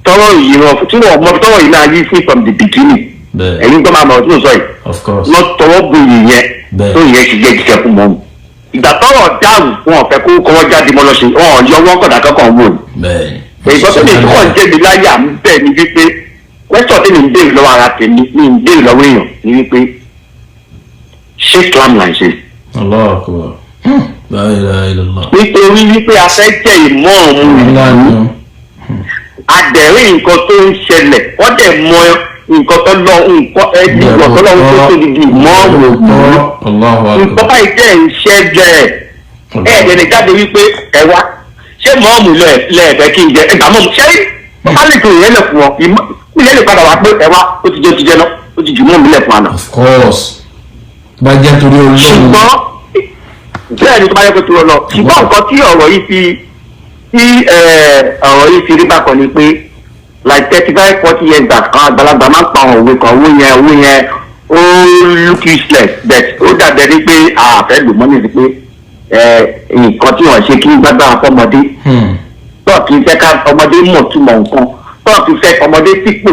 Tọ́rọ̀ yìí wọn tí wọ́n mọ tọ́rọ̀ yìí máa yí sí from the beginning. Ẹ̀yin tó máa mọ̀ tó sọ yìí. Of course. Lọ tọwọ́ bo yìí yẹn. Tó yẹn ti jẹ́ jíjẹ fún mọ́mù. Ìgbà tọ́rọ̀ dáhùn, wọn ò fẹ́ kó kọ́wọ́ jáde mọ́ lọ́sẹ̀, wọn ò yọ wọ́n kọ̀dà kankan wò ní. Èyí tó lè kọ́ ń jẹ́ mi láyà ń bẹ̀ ni wípé question tí mi ń béèrè lọ́wọ́ ara tèmi, mi ń béèrè lọ́wọ́ èèyàn ni wípé, ṣé Islam là ń ṣe? Allahu akbar. La ilaha illallah. Nítorí wípé a fẹ́ jẹ́ ìmọ̀ọ́mù Ńlá ìlú, ni o. adẹ̀rí nǹkan tó ń ṣẹlẹ̀, wọ́n dẹ̀ mọ nǹkan tó lọ, nǹkan ẹbí ìwọ̀ tó lọ́wọ́ tó tóbi di ìmọ̀ọ́mù ìlú. Allahu Nǹkan akbar. báyìí jẹ́ ń ṣẹlẹ̀, ẹ̀ẹ́dẹ̀ lè jáde wípé ẹ wá ṣé mọ́ọ̀mù lẹ́ẹ̀fẹ́ kí n jẹ ẹgbàá mọ́ọ̀mù, ṣé bá lè tó ìyẹn lẹ̀ fún ọ, ìyẹn lè padà wá pé ẹ wá, ó ti jẹ́, ó ti jẹ́ náà, ó ti jù mọ́ọ̀mù lẹ̀ fún àná. Of course. Bá jẹ́ torí Ọlọ́run. Ṣùgbọ́n bẹ́ẹ̀ ni, tó bá yẹ kó tó lọ, ṣùgbọ́n nǹkan tí ọ̀rọ̀ yìí fi tí ọ̀rọ̀ yìí fi rí bákan ni pé like 35, 40 years back, àwọn àgbàlagbà máa ń pa àwọn òwe kan. Owó yẹn ó look useless, but ó dàbẹ̀ ni pé àfẹ́ lò mọ́ ní pé nǹkan tí wọ́n ṣe kí n gbàgbà fọmọdé tó kì í fẹ́ ká ọmọdé mọ̀ túmọ̀ nǹkan, tó kì í fẹ́ ọmọdé sípò.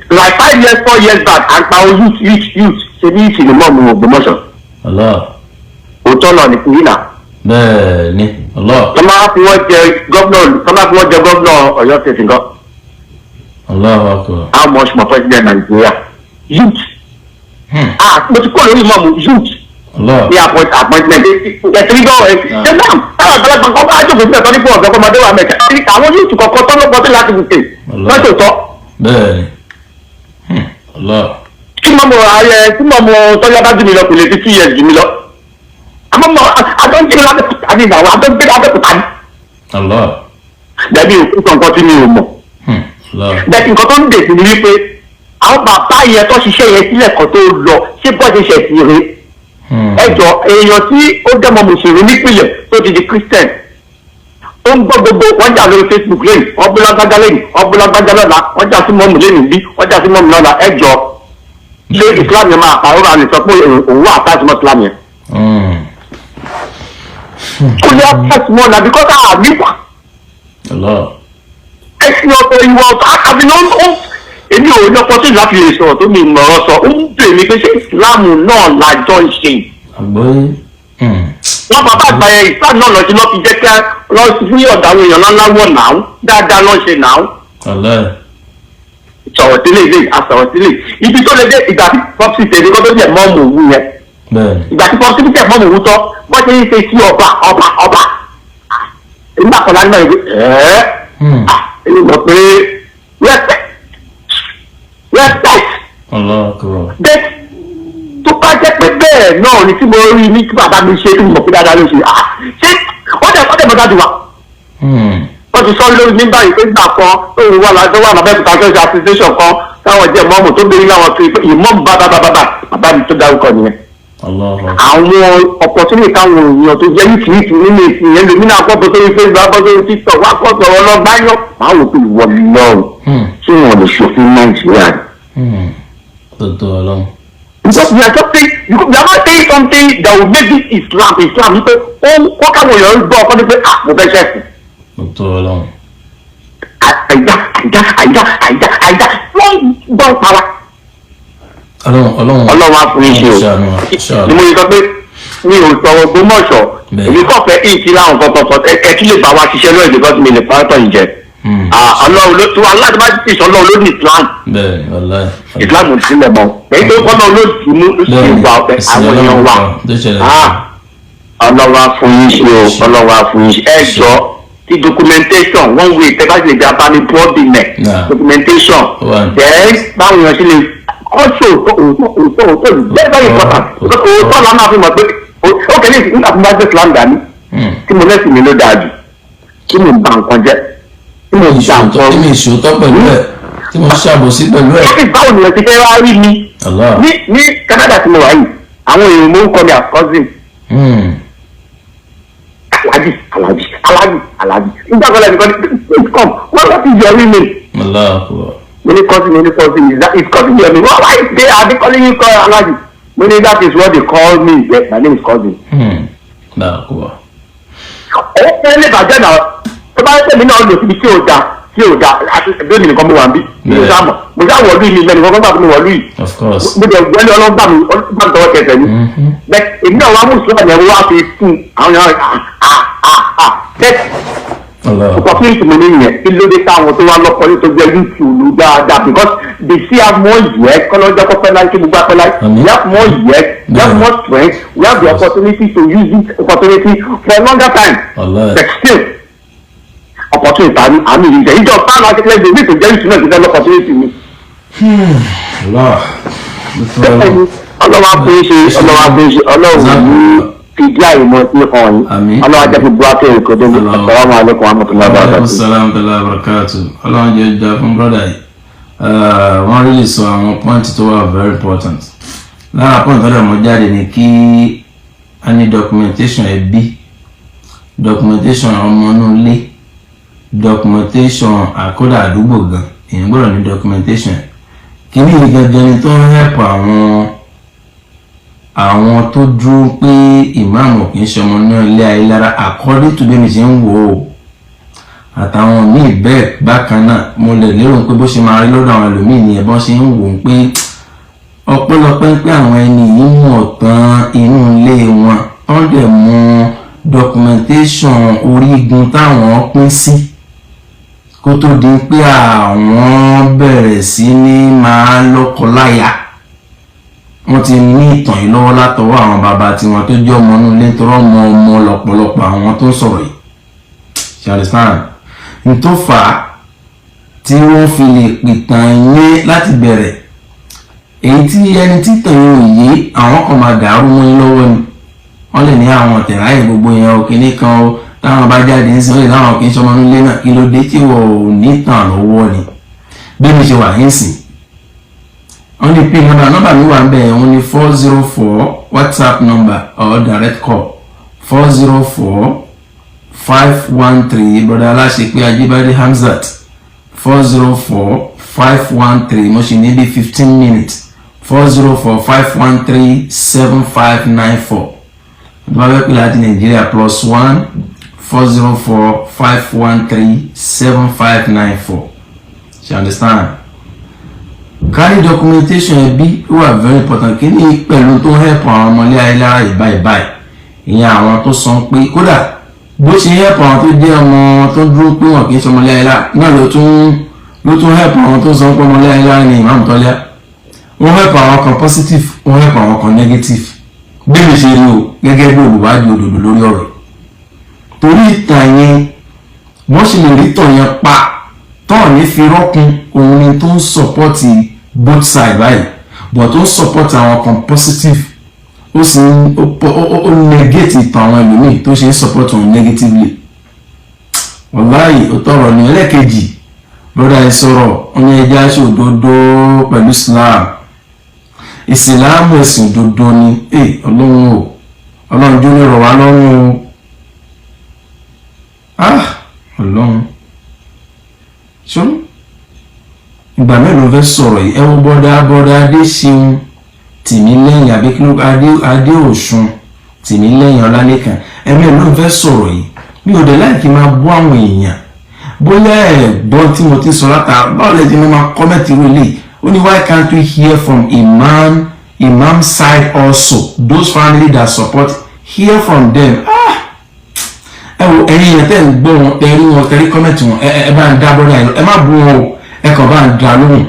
Like 5 years, 4 years back, à ń pa àwọn youth, youth, youth, ṣe ní ìsìn mọ́ mu Ògbómọ̀ṣọ́. Allah. Òótọ́ náà ní fún yìí náà. Bẹ́ẹ̀ ni. Allah. Tó máa fi wọ́n jẹ gómìnà, tó máa fi wọ́n jẹ gómìnà Ọ̀yọ́ State nǹkan. Allahu akbar. How much more president Nigeria youth? Ah, mo ti kó lórí mọ́mú youth. Allah. Ní appointment ẹ̀sìn gbọ́ ẹ̀ ṣé náà táwọn àgbàlagbà kan bá jókòó sílẹ̀ tó ní fún ọ̀dọ́ ọmọdé wa mẹ́ta, àwọn youth kọ̀ọ̀kan tó lọ́pọ̀ sí láti gòkè lọ́sọ̀ tọ́. Bẹ́ẹ̀ ni. Allah. Tí mọ́mú ayẹ, tí mọ́mú tọ́jà bá jù mí lọ, kò lè fi 2 years jù mí lọ, àmọ́ mọ́ àtọ́jú lábẹ́kúta ní ìgbà àtọ́jú lábẹ́kúta ní. Allah. Dàbí òkú nǹkan tí mi ò mọ̀. Allah. Bẹ́ẹ̀, nǹkan tó ń dè sí ni wípé àwọn bàbá yẹn tó ṣiṣẹ́ yẹn sílẹ̀ kan tó lọ, ṣé bọ́ ṣe ṣẹ̀ sí rè? Ẹ jọ, èèyàn tí ó dẹ́mọ mùsùlùmí nípìnlẹ̀ tó ti di Christian, ó ń gbọ́ gbogbo wọ́n jà lórí Facebook lẹ́yìn, wọ́n bú lágbájá lẹ́yìn, wọ́n bú lágbájá lọ́la, wọ́n jà sí mọ́mù lẹ́yìn bí wọ́n jà sí mọ́mù lọ́la. Ẹ jọ, ṣé Islam yẹn máa pa ó máa lè sọ pé òun wà attach mọ́ Islam yẹn? Kò lè attach mọ́ na because ah nípa Allah. Ẹ̀sìn ọ̀tọ̀, ìwà ọ̀tọ̀, àbí ló ń ó èmi ò ní opportunity láti lè sọ̀rọ̀ tó mi mọ̀ ọ́ sọ. Ó ń bè mí pé ṣé Islam náà lájọ ń ṣe? Àgbọ́yé. Wọ́n bàbá àgbà yẹn, Islam náà lọ́ọ́ ṣe, lọ́ọ́ fi jẹ́ kí lọ́ọ́ fún ọ̀dà àwọn èèyàn ńláńlá wọ̀ náà, dáadáa lọ́ọ́ ṣe náà. Allah. Sọ̀rọ̀ sílé ilé àsọ̀rọ̀ sílé ibi tó lè dé, ìgbà tí popsi tẹ̀lé kó tó jẹ́ mọ́ọ̀mù òwú yẹn. Ìgbà tí popsi tẹ̀ mọ́ọ̀mù òwú tọ́, bọ́ ṣe ń ṣe sí ọba, ọba, ọba nígbà kan láti náà yìí ẹ́ẹ́. Èmi mọ̀ pé respect, respect. Allah akbar. Bẹ́ẹ̀, tó bá jẹ́ pé bẹ́ẹ̀ náà ni tí mo rí ní tí bàbá mi ṣe, tí mo mọ̀ pé dáadáa ló ṣe, ah, ṣé wọ́n dẹ̀ mọ́ dájú wa. Wọ́n ti sọ lórí nígbà yìí pé gbà kan tóun wà láti wà lábẹ́kúta church association kan táwọn jẹ́ mọ́mù tó gbé láwọn kiri pé ìmọ̀mù bàbá bàbá bàbá mi tó dárúkọ nìyẹn. Allah akbar. Àwọn opportunity táwọn èèyàn tó jẹ́ yìí tìí nínú ìsìn yẹn lèmi náà kọ́ bọ́ sórí Facebook, bọ́ sórí TikTok, wá kọ́ sọ̀rọ̀ lọ́gbáyọ̀, máa wò pé ìwọ lọ́rùn tí wọ́n lè ṣòfin Nàìjíríà ni. Tó tó Ọlọ́run. Because we are just saying, we are not saying something that will make this Islam Islam, wípé ó kọ́ káwọn èèyàn ń gbọ́ ọkọ ní pé ah, mo fẹ́ ṣẹ̀sìn. Tó tó Ọlọ́run. Àìdá, àìdá, àìdá, àìdá, àìdá, wọ́n gbọ́ pa wa. Ọlọ́run, Ọlọ́run. Ọlọ́run á fún yín ṣe o. Ṣàánú wa, ṣàánú. Ni mo yẹ sọ pé mi ò sọ̀rọ̀ Ògbómọ̀ṣọ́. Èmi kàn fẹ́ ìtì láwọn kankan kan ẹ kí lè bá wa ṣiṣẹ́ lóye because mi lè pàtó yìí jẹ. Ọlọ́run ló tí wọn aláàbá bá ti sọ, Ọlọ́run ló ní Islam. Bẹ́ẹ̀ ni, wallahi. Islam ò sílẹ̀ mọ́ èyí tó kọ́ náà ló dì mú ló sì wà ọ̀fẹ́ àwọn èèyàn wa. Tó ṣẹlẹ̀. Ah, Ọlọ́run á fún yín ṣe o, Ọlọ́run á fún yín ṣe. Ẹ jọ, ti documentation one way tẹ bá sì lè gba bá ní bọ́ọ̀dì nẹ̀ documentation. Wà ní. Then báwọn èèyàn ṣe lè also òótọ́, òótọ́, òótọ́ is very, very important because òótọ́ la máa fi mọ̀ pé ó kẹ́lẹ́ ìsìn nígbà tí mo bá gbé Islam dání, tí mo lẹ́sìn mi ló dáa jù, tí mo bà nǹkan jẹ́, tí mo bà nǹkan Tí mi ìṣòótọ́ pẹ̀lú ẹ̀, tí mo ṣàbòsí pẹ̀lú ẹ̀. Láti báwo ni ẹ ti fẹ́ wá rí mi? Allah. Ní Canada tí mo wà yìí, àwọn èèyàn mo ń kọ́ mi as cousin. Alhaji, Alhaji, Alhaji, Alhaji. Nígbà kan lẹ́nu kan ní, "Please come, what is your real name?" Allah akbar. Mo ní cousin, mo ní cousin, is that is cousin your name? Why are they calling you call Alhaji? Mo ní that is what they call me. Yes, my name is cousin. Allah akbar. Ó fẹ́ lè bàjẹ́ náà. Tó bá yẹ pé mi náà lò síbi tí ò da, tí ò da, àti bí èmi nìkan mo wà ń bí, mi ò sá mọ̀, mo sá wọ̀lú yìí, mi mẹ́rin kankan gbà fún mi wọ̀lú yìí. Of course. Mo dẹ̀ gbẹ́lẹ́, ọlọ́gbà mi, ọlọ́gbà mi tọwọ́ tẹsẹ̀ ni. Bẹ́ẹ̀ èmi náà wá mú ìṣúná yẹn wá fi fún àwọn yàrá tẹ́tí. Allah. Opportunity mo ní yẹn, kí ló dé táwọn tó wá lọ́kọ ní tó jẹ́ YouTube dáadáa? Because they still have more years, kọ́lọ́jọ́ kọ́pẹ́ láì kí gbogbo apẹ́ láì. Àmín. We have more years, we have more strength, we have the opportunity to use this opportunity for a longer time. Allah. But still, opportunity àmì àmì ìjẹ ìjọ táwọn akẹ́kọ̀ọ́ ẹgbẹ́ mi tó jẹ́ YouTube náà ti fẹ́ l'opportunity mi. Allah. Bẹ́ẹ̀ni, ọlọ́wà fún ṣe, ọlọ́wà fún ṣe, ọlọ́run ní fìdí àìmọ̀ sí hàn yín. Àmín. Ọlọ́wà jẹ́ fi bu akẹ́rẹ́ kò dé. Allah. Assalamu alaikum warahmatullahi Aleykum wabarakatuh. salaam wa barakatu. Ọlọ́run jẹ́ ìjà fún brother yìí. Wọ́n really sọ àwọn point tó wà very important. Lára point tó dẹ̀ mọ́ jáde ni kí a ní documentation ẹbí, documentation ọmọ inú ilé, documentation àkódà àdúgbò gan. Èèyàn gbọ́dọ̀ ní documentation. Kíní yìí gangan ni tó ń help àwọn tó dúró pé ìmáàmù kì í ṣe ọmọ náà ilé ayé lára, according to bí mi ṣe ń wò ó, àtàwọn míì bẹ́ẹ̀ bákan náà. Mo lè lérò pé bó ṣe máa rí lọ́dọ̀ àwọn ẹlòmíì nìyẹn, bọ́n ṣe ń wò ó pé ọpẹ́lọpẹ́ pé àwọn ẹni yìí mọ̀ tán inú ilé wọn, wọ́n dẹ̀ mọ documentation orígun táwọn pín sí kó tó di pé àwọn bẹ̀rẹ̀ sí ní máa lọ́kọ láya. Wọ́n ti ní ìtàn yìí lọ́wọ́ látọwọ́ àwọn bàbá tiwọn tó jẹ́ ọmọ inú ilé, tó rọ́ ọmọ ọmọ lọ́pọ̀lọpọ̀ àwọn tó ń sọ̀rọ̀ yìí. Ṣe understand n tó fà á tí wọ́n fi lè pìtàn yẹn láti bẹ̀rẹ̀? Èyí tí ẹni títàn yẹn ò yé, àwọn kan máa dàrú mọ́ yín lọ́wọ́ ni. Wọ́n lè ní àwọn tẹ̀ráyè gbogbo yẹn o, kìíní kan o, táwọn bá jáde ń sìn, wọ́n lè láwọn kì í ṣọmọ nílé náà. Kí ló dé tí wọ́n ò ní tàn lọ́wọ́ ni? Bí mi ṣe wà yín sìn, wọ́n ní pin number, nọ́mbà mi wà ń bẹ̀. Wọ́n ní 404 WhatsApp number or direct call, 404 513. Brother Aláṣepé Ajíbádé Hamzat, 404 513. Mo ṣì ní bí 15 minutes. 404 513 7594. Tó bá fẹ́ pè láti Nàìjíríà, +1 404 513 7594. Ṣe understand? Carry documentation ẹbí, ó wà very important. Kí ni pẹ̀lú tó help àwọn ọmọlé ayélujára ìbáyìí báyìí? Ìyẹn àwọn tó sọ pé kódà bó ṣe help àwọn tó jẹ́ ọmọ tó dúró pé wọn kì í ṣe ọmọlé ayélujára náà, ló tún help àwọn tó sọ pé ọmọlé ayélujára ni Imam Tọ́lá. Wọ́n help àwọn kan positive, wọ́n help àwọn kan negative, bí mi ṣe rí o, gẹ́gẹ́ bí olùwádìí òdodo lórí ọ̀rọ̀. Torí ìtàn yẹn, wọ́n sì lè rí tàn yẹn pa tọ́ọ̀ ní fi rọ́kun. Òun ni tó ń support both side báyìí, but tó ń support àwọn kan positive, ó sì ń ó negate ìtàn àwọn ẹlòmíì tó ṣe ń support wọn negatively. Wàláyì, ó tọrọ ní. Ẹlẹ́kejì, broda ẹ sọ̀rọ̀, ó ní ẹja ṣe òdodo pẹ̀lú Islam. Ìsìláàmù ẹ̀sìn òdodo ni. Ẹ Ọlọ́run o, Ọlọ́run jó lè rọ̀ wá lọ́rùn o. Ah, Ọlọ́run ṣó ìgbà mélòó fẹ́ sọ̀rọ̀ yìí? Ẹ wo bọ́dá Adéṣeun Tìmílẹ́yìn, àbí kí ló, Adé Adéòṣun Tìmílẹ́yìn Ọlálẹ́kan, ẹ̀mí ló fẹ́ sọ̀rọ̀ yìí. Mi ò dé láì kí n máa bú àwọn èèyàn. Bóyá ẹ̀gbọ́n tí mo ti sọ látara, báwo lè ti máa comment irú eléyìí? Ó ní, "Why can't we hear from imam side also? Those family that support, hear from them." Ah, ẹ wo ẹ̀yin yẹn tẹ́ ń gbọ́ wọn, tẹ́ rí wọn, tẹ́ rí comment wọn, ẹ bá ń dá bọ́dà yìí, ẹ má bú wọn o, ẹ kàn bá ń dá lóhùn,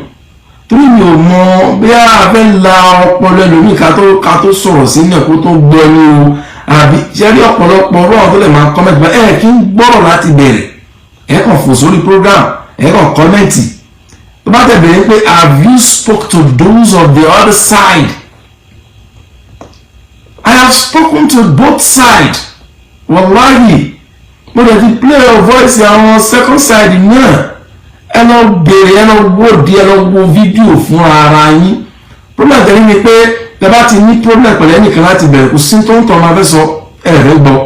torí mi ò mọ bí a fẹ́ la ọpọlọ ẹlòmíì ká tó sọ̀rọ̀ sílẹ̀ kó tó gbọ́ ní o, àbí ṣe rí ọ̀pọ̀lọpọ̀ ọ̀rọ̀ tó lè máa comment bá ẹ kí ń gbọ́rọ̀ láti bẹ̀rẹ̀. Ẹ kàn fò sórí program, ẹ kàn comment. Tó bá tẹ̀ bẹ̀rẹ̀ pé, "Have you spoke to those of the other side?" I have spoken to both sides, wallahi. Mo dẹ̀ ti play your voice àwọn second side náà. Ẹ lọ bèrè, ẹ lọ wò di, ẹ lọ wo fídíò fún ara yín. Problem tẹ̀lé ni pé tẹ bá ti ní problem pẹ̀lú ẹnìkan láti bẹ̀rẹ̀, kò sí tó ń tọ́ máa fẹ́ sọ, ẹ fẹ́ gbọ́.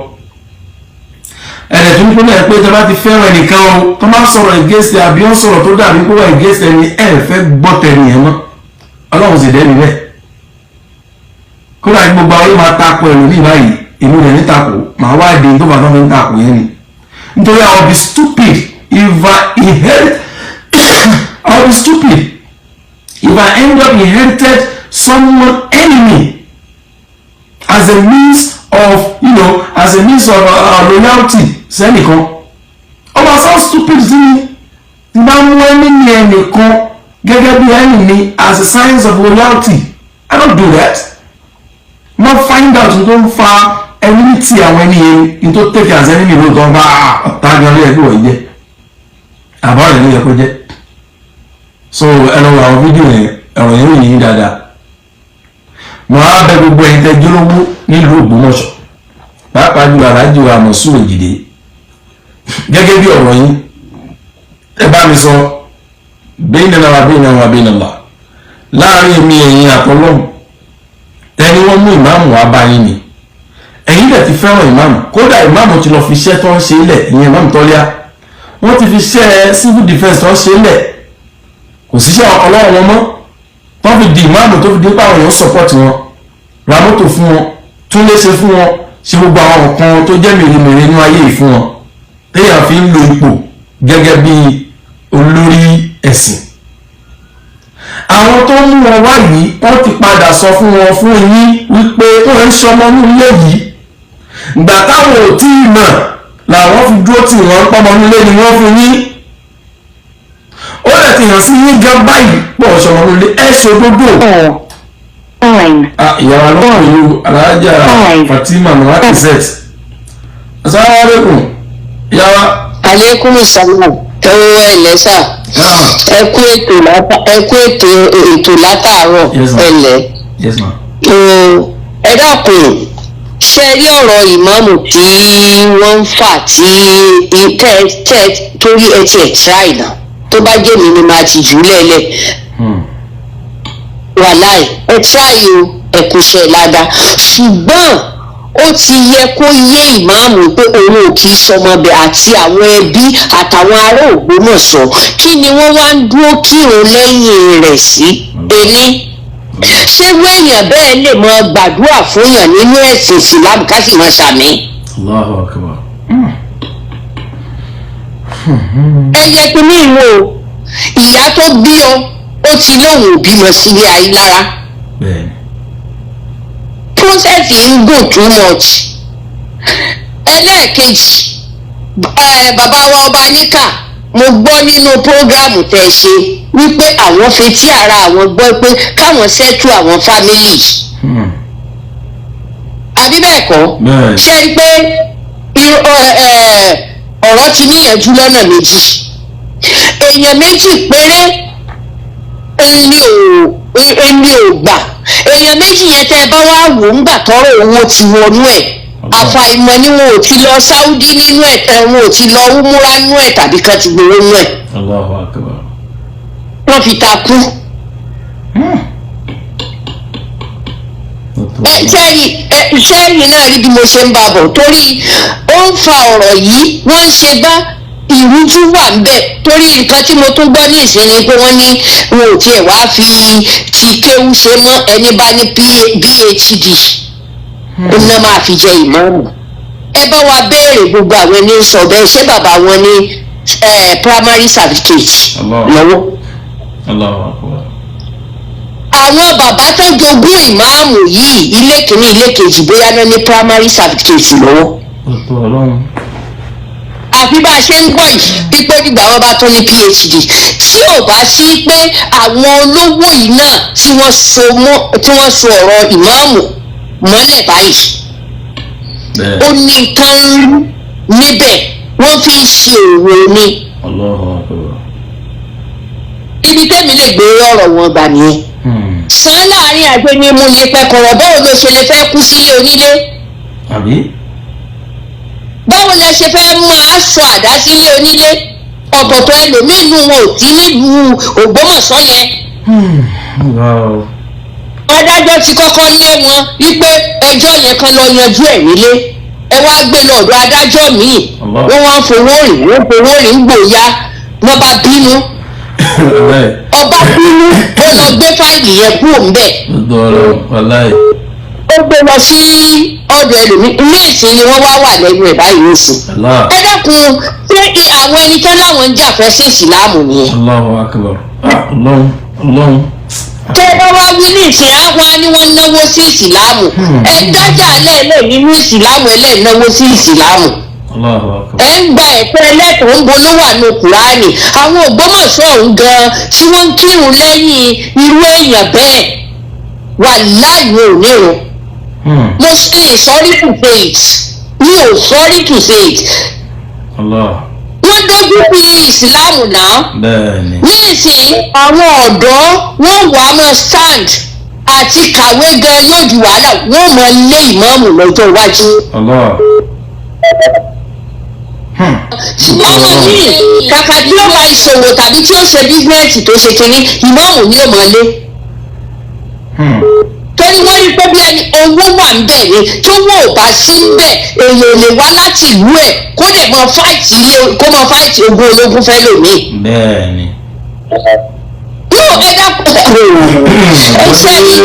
Ẹ̀rẹ̀ tó ní problem pé tẹ bá ti fẹ́ràn ẹnìkan o, tó máa sọ̀rọ̀ against ẹ, àbí ó sọ̀rọ̀ tó dàbí kó wà against ẹni, ẹ fẹ́ gbọ́ tẹ̀lé yẹn mọ́. Ọlọ́run sì dẹ́bi bẹ́ẹ̀. Kódà gbogbo ayé máa takò ẹlòmíì báyìí, èmi rẹ̀ ní takò, màá wá di tó bá tán fi ń takò yẹn ni. Nítorí I will be stupid if I inherit I will be stupid if I end up inherited someone enemy as a means of you know as a means of loyalty sẹ́nìkan. Ó máa sound stupid sí mi tí bá mú enemy ẹnìkan gẹ́gẹ́ bí enemy as a sign of loyalty. I don't do that. Mo find out tó ń fa enmity àwọn ẹni yẹn ní tó take as enemy lóòótọ́, bá ọ̀tá gan ló yẹ kí wọ́n jẹ́, àbá rẹ̀ ló yẹ kó jẹ́. So ẹ lọ wo àwọn fídíò yẹn, ọ̀rọ̀ yẹn ò yín dáadáa. Mo á bẹ̀ gbogbo ẹ̀yin tẹ́ jólówó nílùú Ògbómọ̀ṣọ́, pàápàá jùlọ Aláàjì wa Mọ̀súrù Èjìdé, gẹ́gẹ́ bí ọ̀rọ̀ yín ẹ bá mi sọ, baynana wa baynana wa bayna Allah, láàrin èmi ẹ̀yin àtọlọ́hun, tẹni wọ́n mú ìmáàmù wá bá yín ni. Ẹ̀yin dẹ̀ ti fẹ́ràn ìmáàmù, kódà ìmáàmù ti lọ fi iṣẹ́ tó ń ṣe lẹ̀, ìyẹn ìmáàmù tọ́líà, wọ́n ti fi iṣẹ́ civil defence tó ń ṣe lẹ̀, kò síṣẹ́ ọlọ́run wọn mọ́, tó fi di ìmáàmù, tó fi di pé àwọn èèyàn support wọn, ra mọ́tò fún wọn, tún lé ṣe fún wọn, ṣe gbogbo àwọn nǹkan tó jẹ́ mèremère inú ayé yìí fún wọn, téèyàn fi ń lo ipò gẹ́gẹ́ bí olórí ẹ̀sìn. Àwọn tó mú wọn wá yìí, wọ́n ti padà sọ fún wọn, fún yín, wípé wọ́n ń ṣọmọ ní ilé yìí. Ìgbà táwọn ò tí ì mọ̀ làwọn fi dúró tì wọ́n, pọ́mọ nílé ni wọ́n fún yín. Ó lè ti hàn sí yín gan báyìí pọ̀ ṣọmọ nílé, ẹ̀ ṣòdodo. 4, 9, Ìyàwó ló pẹ̀lú Alájà Five. Fatima Muhammad. Asalaamualeykum, ìyàwó. Aleykum salam, ẹ wo, ẹ lẹ́sà. Ẹ kú ètò ẹ kú ètò látàárọ̀. Yes, ma'am. Ẹ lẹ́. Yes, ma. O, ẹ dákun, ṣe rí ọ̀rọ̀ ìmáàmù tí wọ́n ń fà tí tẹ́ tẹ́ torí ẹ tiẹ̀ try náà, tó bá jẹ́ mi ni màá ti jù ú lẹ́lẹ̀. Wàláì, ẹ try o, ẹ kò ṣe ládàá, ṣùgbọ́n ó ti yẹ kó yé ìmáàmù pé òun ò kì í sọmọbẹ, àti àwọn ẹbí àtàwọn ará Ògbómọ̀ṣọ́. Kí ni wọ́n wá ń dúró kírun lẹ́yìn rẹ̀ sí? Ení ṣé wéèyàn bẹ́ẹ̀ lè mọ gbàdúrà fún yàn nínú ẹ̀sìn ìsìlámù ká sì máa ṣàmì? Allahu akbar. Ẹ yẹ kí ní ìwò ìyá tó bí ọ, ó ti lóun ò bímọ sílé ayé lára. Process yìí ń gùn too much. Ẹlẹ́ẹ̀kejì, bàbá wa ọba níkà, mo gbọ́ nínú program tẹ́ ẹ ṣe wípé àwọn fetí ara àwọn gbọ́ pé káwọn settle àwọn family, àbí bẹ́ẹ̀ kọ́? Bẹ́ẹ̀. Ṣe rí pé ọ̀rọ̀ ti níyànjú lọ́nà méjì. Èèyàn méjì péré ni ò gbà. Èèyàn méjì yẹn, tẹ́ ẹ bá wá wò ó, ńgbà tọ́rọ̀ owó ti wọnú ẹ̀, àfàìmọ̀ ni wọn ò ti lọ Saudi nínú ẹ̀, wọn ò ti lọ umura nínú ẹ̀, tàbí kan ti gbowó nínú ẹ̀. Allahu akbar. Wọ́n fi takú. Ẹ sẹ́yìn náà rí bí mo ṣe ń bá bọ̀, torí ó ń fa ọ̀rọ̀ yìí, wọ́n ń ṣe bá ìrújú wà ń bẹ̀, torí nǹkan tí mo tún gbọ́ ní ìsinmi pé wọ́n ní wọn ò tiẹ̀ wá fi ti kéwú ṣe mọ́, ẹni bá ní PhD ó ná máa fi jẹ ìmáàmù. Ẹ bá wa béèrè gbogbo àwọn ẹni ń sọ bẹ́ẹ̀, ṣé bàbá wọn ní primary certificate Allah. lọ́wọ́? Allahu akbar. Àwọn bàbá tó jogún ìmáàmù yìí, ilé kìíní, ilé kejì, bóyá náà ní primary certificate lọ́wọ́. Ó tó Ọlọ́run. Àfi bá a ṣe ń gbọ́ yìí pípé nígbà wọn bá tún ní PhD, tí ò bá sí pé àwọn olówó yìí náà tí wọ́n so mọ́, tí wọ́n so ọ̀rọ̀ ìmáàmù mọ́lẹ̀ báyìí, ó ní nǹkan ń rí níbẹ̀, wọ́n fi ń ṣe òwò ni. Allahu akbar. Ibi tẹ́mi lè gbé ọ̀rọ̀ wọn gbà nìyẹn. San láàrin àgbẹ̀ ni mo lè pẹkọ̀rọ̀. Báwo ló ṣe lè fẹ́ kú sílé onílé? Àbí? Báwo lẹ ṣe fẹ́ máa sọ àdá sílé onílé? Ọ̀tọ̀ọ̀tọ̀ ẹlòmíín nù wọn ò tí nílùú Ògbómọ̀ṣọ́ yẹn. Wow. Adájọ́ ti kọ́kọ́ lé wọn wípé ẹjọ́ yẹn kan lọ yanjú ẹ̀ nílé, ẹ wá gbé lọ ọ̀dọ̀ adájọ́ míì. Allah. Wọ́n wá ń fowó rìn, wọ́n fowó rìn, ń gbòòyà, wọ́n bá bínú. Bẹ́ẹ̀. Ọba bínú, ó lọ gbé fáìlì yẹn kúrò ńbẹ̀. Ó tó Ọlọ́run wàláì. Ó Ó gbé lọ sí ọ̀dọ̀ ẹlòmíì ní ìsìn ni wọ́n wá wà lẹ́nu ẹ̀ báyìí nísìn. Allah. Ẹ dákun, ṣé àwọn ẹni tán láwọn ń jà fẹ́ sí ìsìláàmù nìyẹn? Allahu akbar. Ah, Ọlọ́run, Ọlọ́run. Tẹ́ ẹ bá wá wí ní ìsìn, àwọn á ní wọ́n náwó sí ìsìláàmù. Ẹ dájà lẹ́ẹ̀lẹ́ nínú ìsìláàmù, ẹlẹ́ẹ̀náwó sí ìsìláàmù. Allahu akbar. Ẹ ń gba ẹ̀tọ́ ẹlẹ́tọ̀ọ́, ń bo ló wà ní Kùránì? Àwọn Ògbómọ̀ṣọ́ ọ̀hún gan tí wọ́n ń kírun lẹ́yìn irú èèyàn bẹ́ẹ̀, wà láàyè ò nírun. Mo ṣe sorry to say it, mi ò sorry to say it. Allah. Wọ́n dójú bí ìsìláàmù náà. Bẹ́ẹ̀ni. Ní ìsìn, àwọn ọ̀dọ́ wọ́n wà á máa stand àti kàwé gan yóò di wàhálà, wọ́n máa lé ìmáàmù lọ́jọ́ iwájú. Allah. Ìmáàmù yìí, kàkà tí ó bá ìṣòwò tàbí tí ó ṣe business tó ṣe kínní, ìmáàmù ni ó máa lé. Torí wọ́n rí pé bí ẹni owó wà ń bẹ̀ ni, tí owó ò bá sí ń bẹ̀, èèyàn ò lè wá láti ìlú ẹ̀ kó dẹ̀ mọ fight ilé, kó mọ fight ogun ológun fẹ́ lòmíì. Bẹ́ẹ̀ni. Yóò ẹ dákun, ẹ ṣe ni.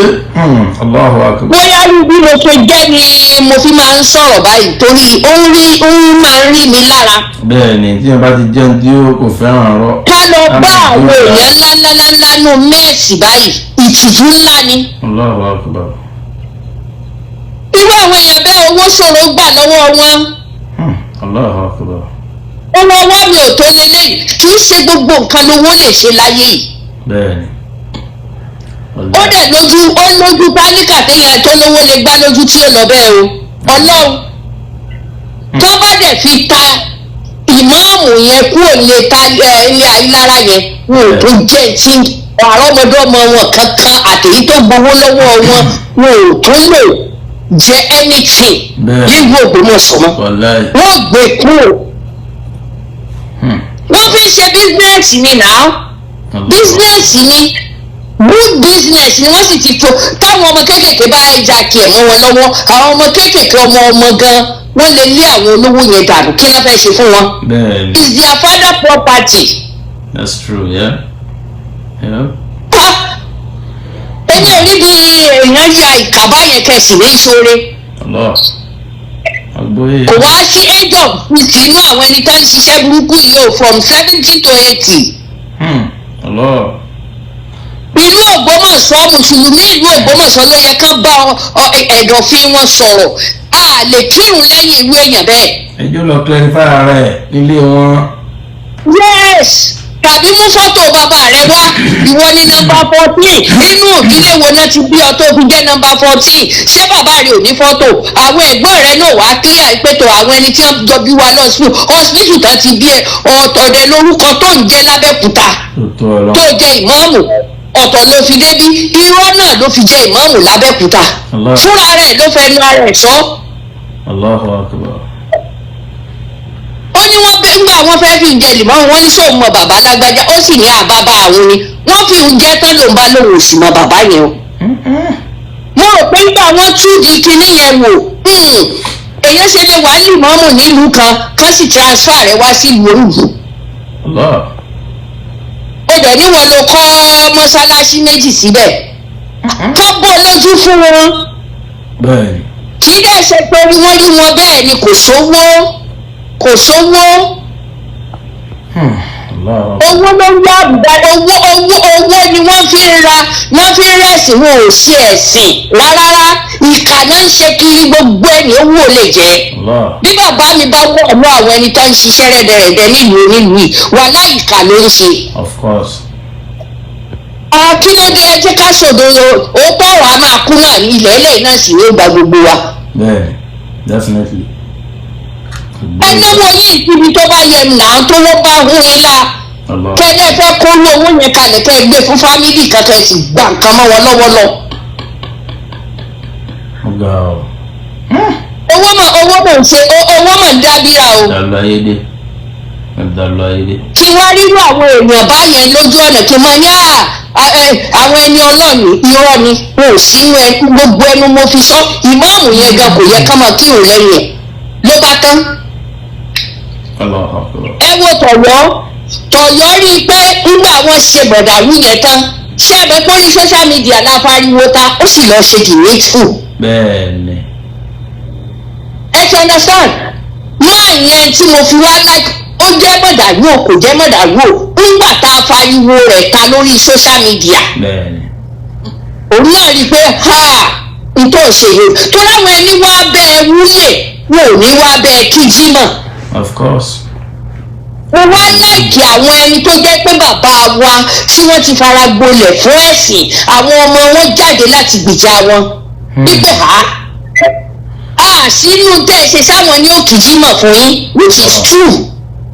Allahu akbar. Bóyá rí bí mo ṣe jẹ́ ni mo fi máa ń sọ̀rọ̀ báyìí, torí ó ń rí, ó ń máa ń rí mi lára. Bẹ́ẹ̀ni, tí wọ́n bá ti jẹun tí ó kò fẹ́ràn ọ̀rọ̀. Ká lọ bá àwọn èèyàn ńláńláńlá nù mẹ́ẹ̀sì báyìí, ìtìjú ńlá ni. Allahu akbar. Irú àwọn èèyàn bẹ́ẹ̀, owó ṣòro gbà lọ́wọ́ wọn. Allahu akbar. Owó ọwọ́ mi ò tó lélẹ́yìí, kì í ṣe gbogbo nǹkan lówó lè ṣe láyé yìí. Bẹ́ẹ̀ni. Ó dẹ̀ lójú, ó lójú pálíkà téèyàn tó lówó lè gbá lójú tí ó lọ bẹ́ẹ̀ o. Ọlọ́run tó bá dẹ̀ fi ta ìmáàmù yẹn kúrò lè ta ilé Ayílára yẹn, wọn ò tó jẹ́ tí àrọ́mọdọ́mọ wọn kankan àtèyí tó gbowó lọ́wọ́ wọn, wọn ò tó lè jẹ anything nílùú Ògbómọ̀ṣọ́ mọ́. Wàláì. Wọ́n gbé kúrò. Wọ́n fi ń ṣe business ni náà, business ni, good business ni. Wọ́n sì ti tó táwọn ọmọ kéékèèké bá hijack ẹ̀ mọ́ wọn lọ́wọ́. Àwọn ọmọ kéékèèké, ọmọ ọmọ gan, wọ́n lè lé àwọn olówó yẹn dànù. Kí ló fẹ́ ṣe fún wọn? Bẹ́ẹ̀ni. Is their father property. That's true, yeah. Ha! Èmi ò rí bí èèyàn ya ìkàbá yẹn kẹsì ní ìṣòro. Allah. Àgbóyè. Kò wá sí age of 50 inú àwọn ẹni tó ń ṣiṣẹ́ burúkú yìí o, from 70 to 80. Allah. Ìlú Ògbómọ̀ṣọ́, mùsùlùmí ìlú Ògbómọ̀ṣọ́ ló yẹ kán bá ẹ̀dọ̀fín wọn sọ̀rọ̀. A lè kírun lẹ́yìn irú èèyàn bẹ́ẹ̀. Ẹjọ́ lọ clarify ara ẹ̀ nílé wọn. Yes, tàbí mú fọ́tò bàbá rẹ wá. Ìwọ ní number 14 nínú ìdílé wo náà ti bí ọ tó fi jẹ́ number 14? Ṣé bàbá rẹ ò ní fọ́tò? Àwọn ẹ̀gbọ́n rẹ náà wàá clear ìpètò àwọn ẹni tí wọ́n jọ bí wa lọ sí hospital tán ti bí ẹ. Ọ̀tọ̀ rẹ lórúkọ tó ń jẹ́ lábẹ́kúta Tó tó ọ lọ. tó jẹ́ ìmáàmù, ọ̀tọ̀ ló fi débí. Irọ́ náà ló fi jẹ́ ìmáàmù lábẹ́kúta. Allah. Fúnra rẹ̀ ló fẹ́ nu ara ẹ̀ sọ. Allahu akbar. Ó ní wọ́n bẹ ńgbà wọ́n fẹ́ fi jẹ lìmọ́, wọ́n ní sóun mọ bàbá lágbájá? Ó sì ní àbábá àwọn ni. Wọ́n fi ń jẹ́ tán, lòun bá lòun ò sì mọ bàbá yẹn o. Mo rò pé nígbà wọ́n tú di kinní yẹn wò, èèyàn ṣe lè wà lìmọ́mù nílùú kan, kán sì transfer rẹ̀ wá sílùú òrùlù. Allah. Ó dẹ̀ ní wọn ló kọ́ mọ́ṣáláṣí méjì síbẹ̀, kán bó lójú fún wọn. Bẹ́ẹ̀ni. Kì í dẹ̀ ṣe pé wọ́n rí wọn bẹ́ẹ̀ ni, kò sówó, kò sówó. Allah. Owó ló ń wá àbùdá. Owó, owó, owó ni wọ́n fi ń ra, wọ́n fi ń rẹ̀sìn. Wọn ò ṣe ẹ̀sìn rárá, ìkà náà ń ṣe kiri. Gbogbo ẹni owó ò lè jẹ́. Allah. Bí bàbá mi bá wọ̀ ọ̀nà àwọn ẹni tó ń ṣiṣẹ́ rẹ̀dẹ̀rẹ̀dẹ̀ nílùú onílùú yìí, wàhálà, ìkà ló ń ṣe. Of course. Kí ló dé? Ẹ jẹ́ ká ṣòdodo, òótọ́ ọ̀rọ̀ a máa kú náà ní ilẹ̀ ẹlẹ́yìn náà sì ní ó gba gbogbo wa. Bẹ́ẹ̀ni. Definitely. Ẹ náwó yín síbi tó bá yẹ nà án, tó wọ́n bá hún yín la. Allah. Kẹ́lẹ́ fẹ́ kó rú owó yẹn kalẹ̀, kẹ́ ẹ gbé fún family kankan, ẹ sì gba nǹkan mọ́ wọn lọ́wọ́ lọ. Ó ga ọ. Owó mọ̀, owó mọ̀ ń ṣe, owó mọ̀ ń dábìrà o. Dàlú ayé dé. Dàlú ayé dé. Kí wá rírú àwọn èèyàn báyẹn lójú ọ̀nà, kí n máa ní àwọn ẹni ọlọ́ọ̀ni, irọ́ ni, wọn ò sínú ẹ. Gbogbo ẹnu mo fi sọ, ìmáàmù yẹn gan kò yẹ ká máa kírun lẹ́yìn ẹ̀, ló bá tán. Allahu akbar. Ẹ wo tọ̀yọ́, tọ̀yọ́ rí i pé nígbà wọn ṣe bọ̀dàrú yẹn tán, ṣé ẹ bẹ pé orí social media la pariwo ta, ó sì lọ ṣe the needful. Bẹ́ẹ̀ ni. Ẹ ti understand máa yẹn tí mo fi wá like, ó jẹ́ mọ̀dàrú o, kò jẹ́ mọ̀dàrú o, ńgbà tá a fariwo rẹ̀ ta lórí social media, Bẹ́ẹ̀ ni. Òun náà rí i pé ha, n tó ṣe yìí tó láwọn ẹni wá bẹ́ẹ̀ wúyè, wọn ò ní wá bẹ́ẹ̀ kí jímọ̀. Of course. Mo wá like àwọn ẹni tó jẹ́ pé bàbá wa tí wọ́n ti fara gbolẹ̀ fún ẹ̀sìn, àwọn ọmọ wọn jáde láti gbìjà wọn wípé ha a sínú tẹ́ ẹ ṣe sáwọn ní òkè jímọ̀ fún yín, which is true.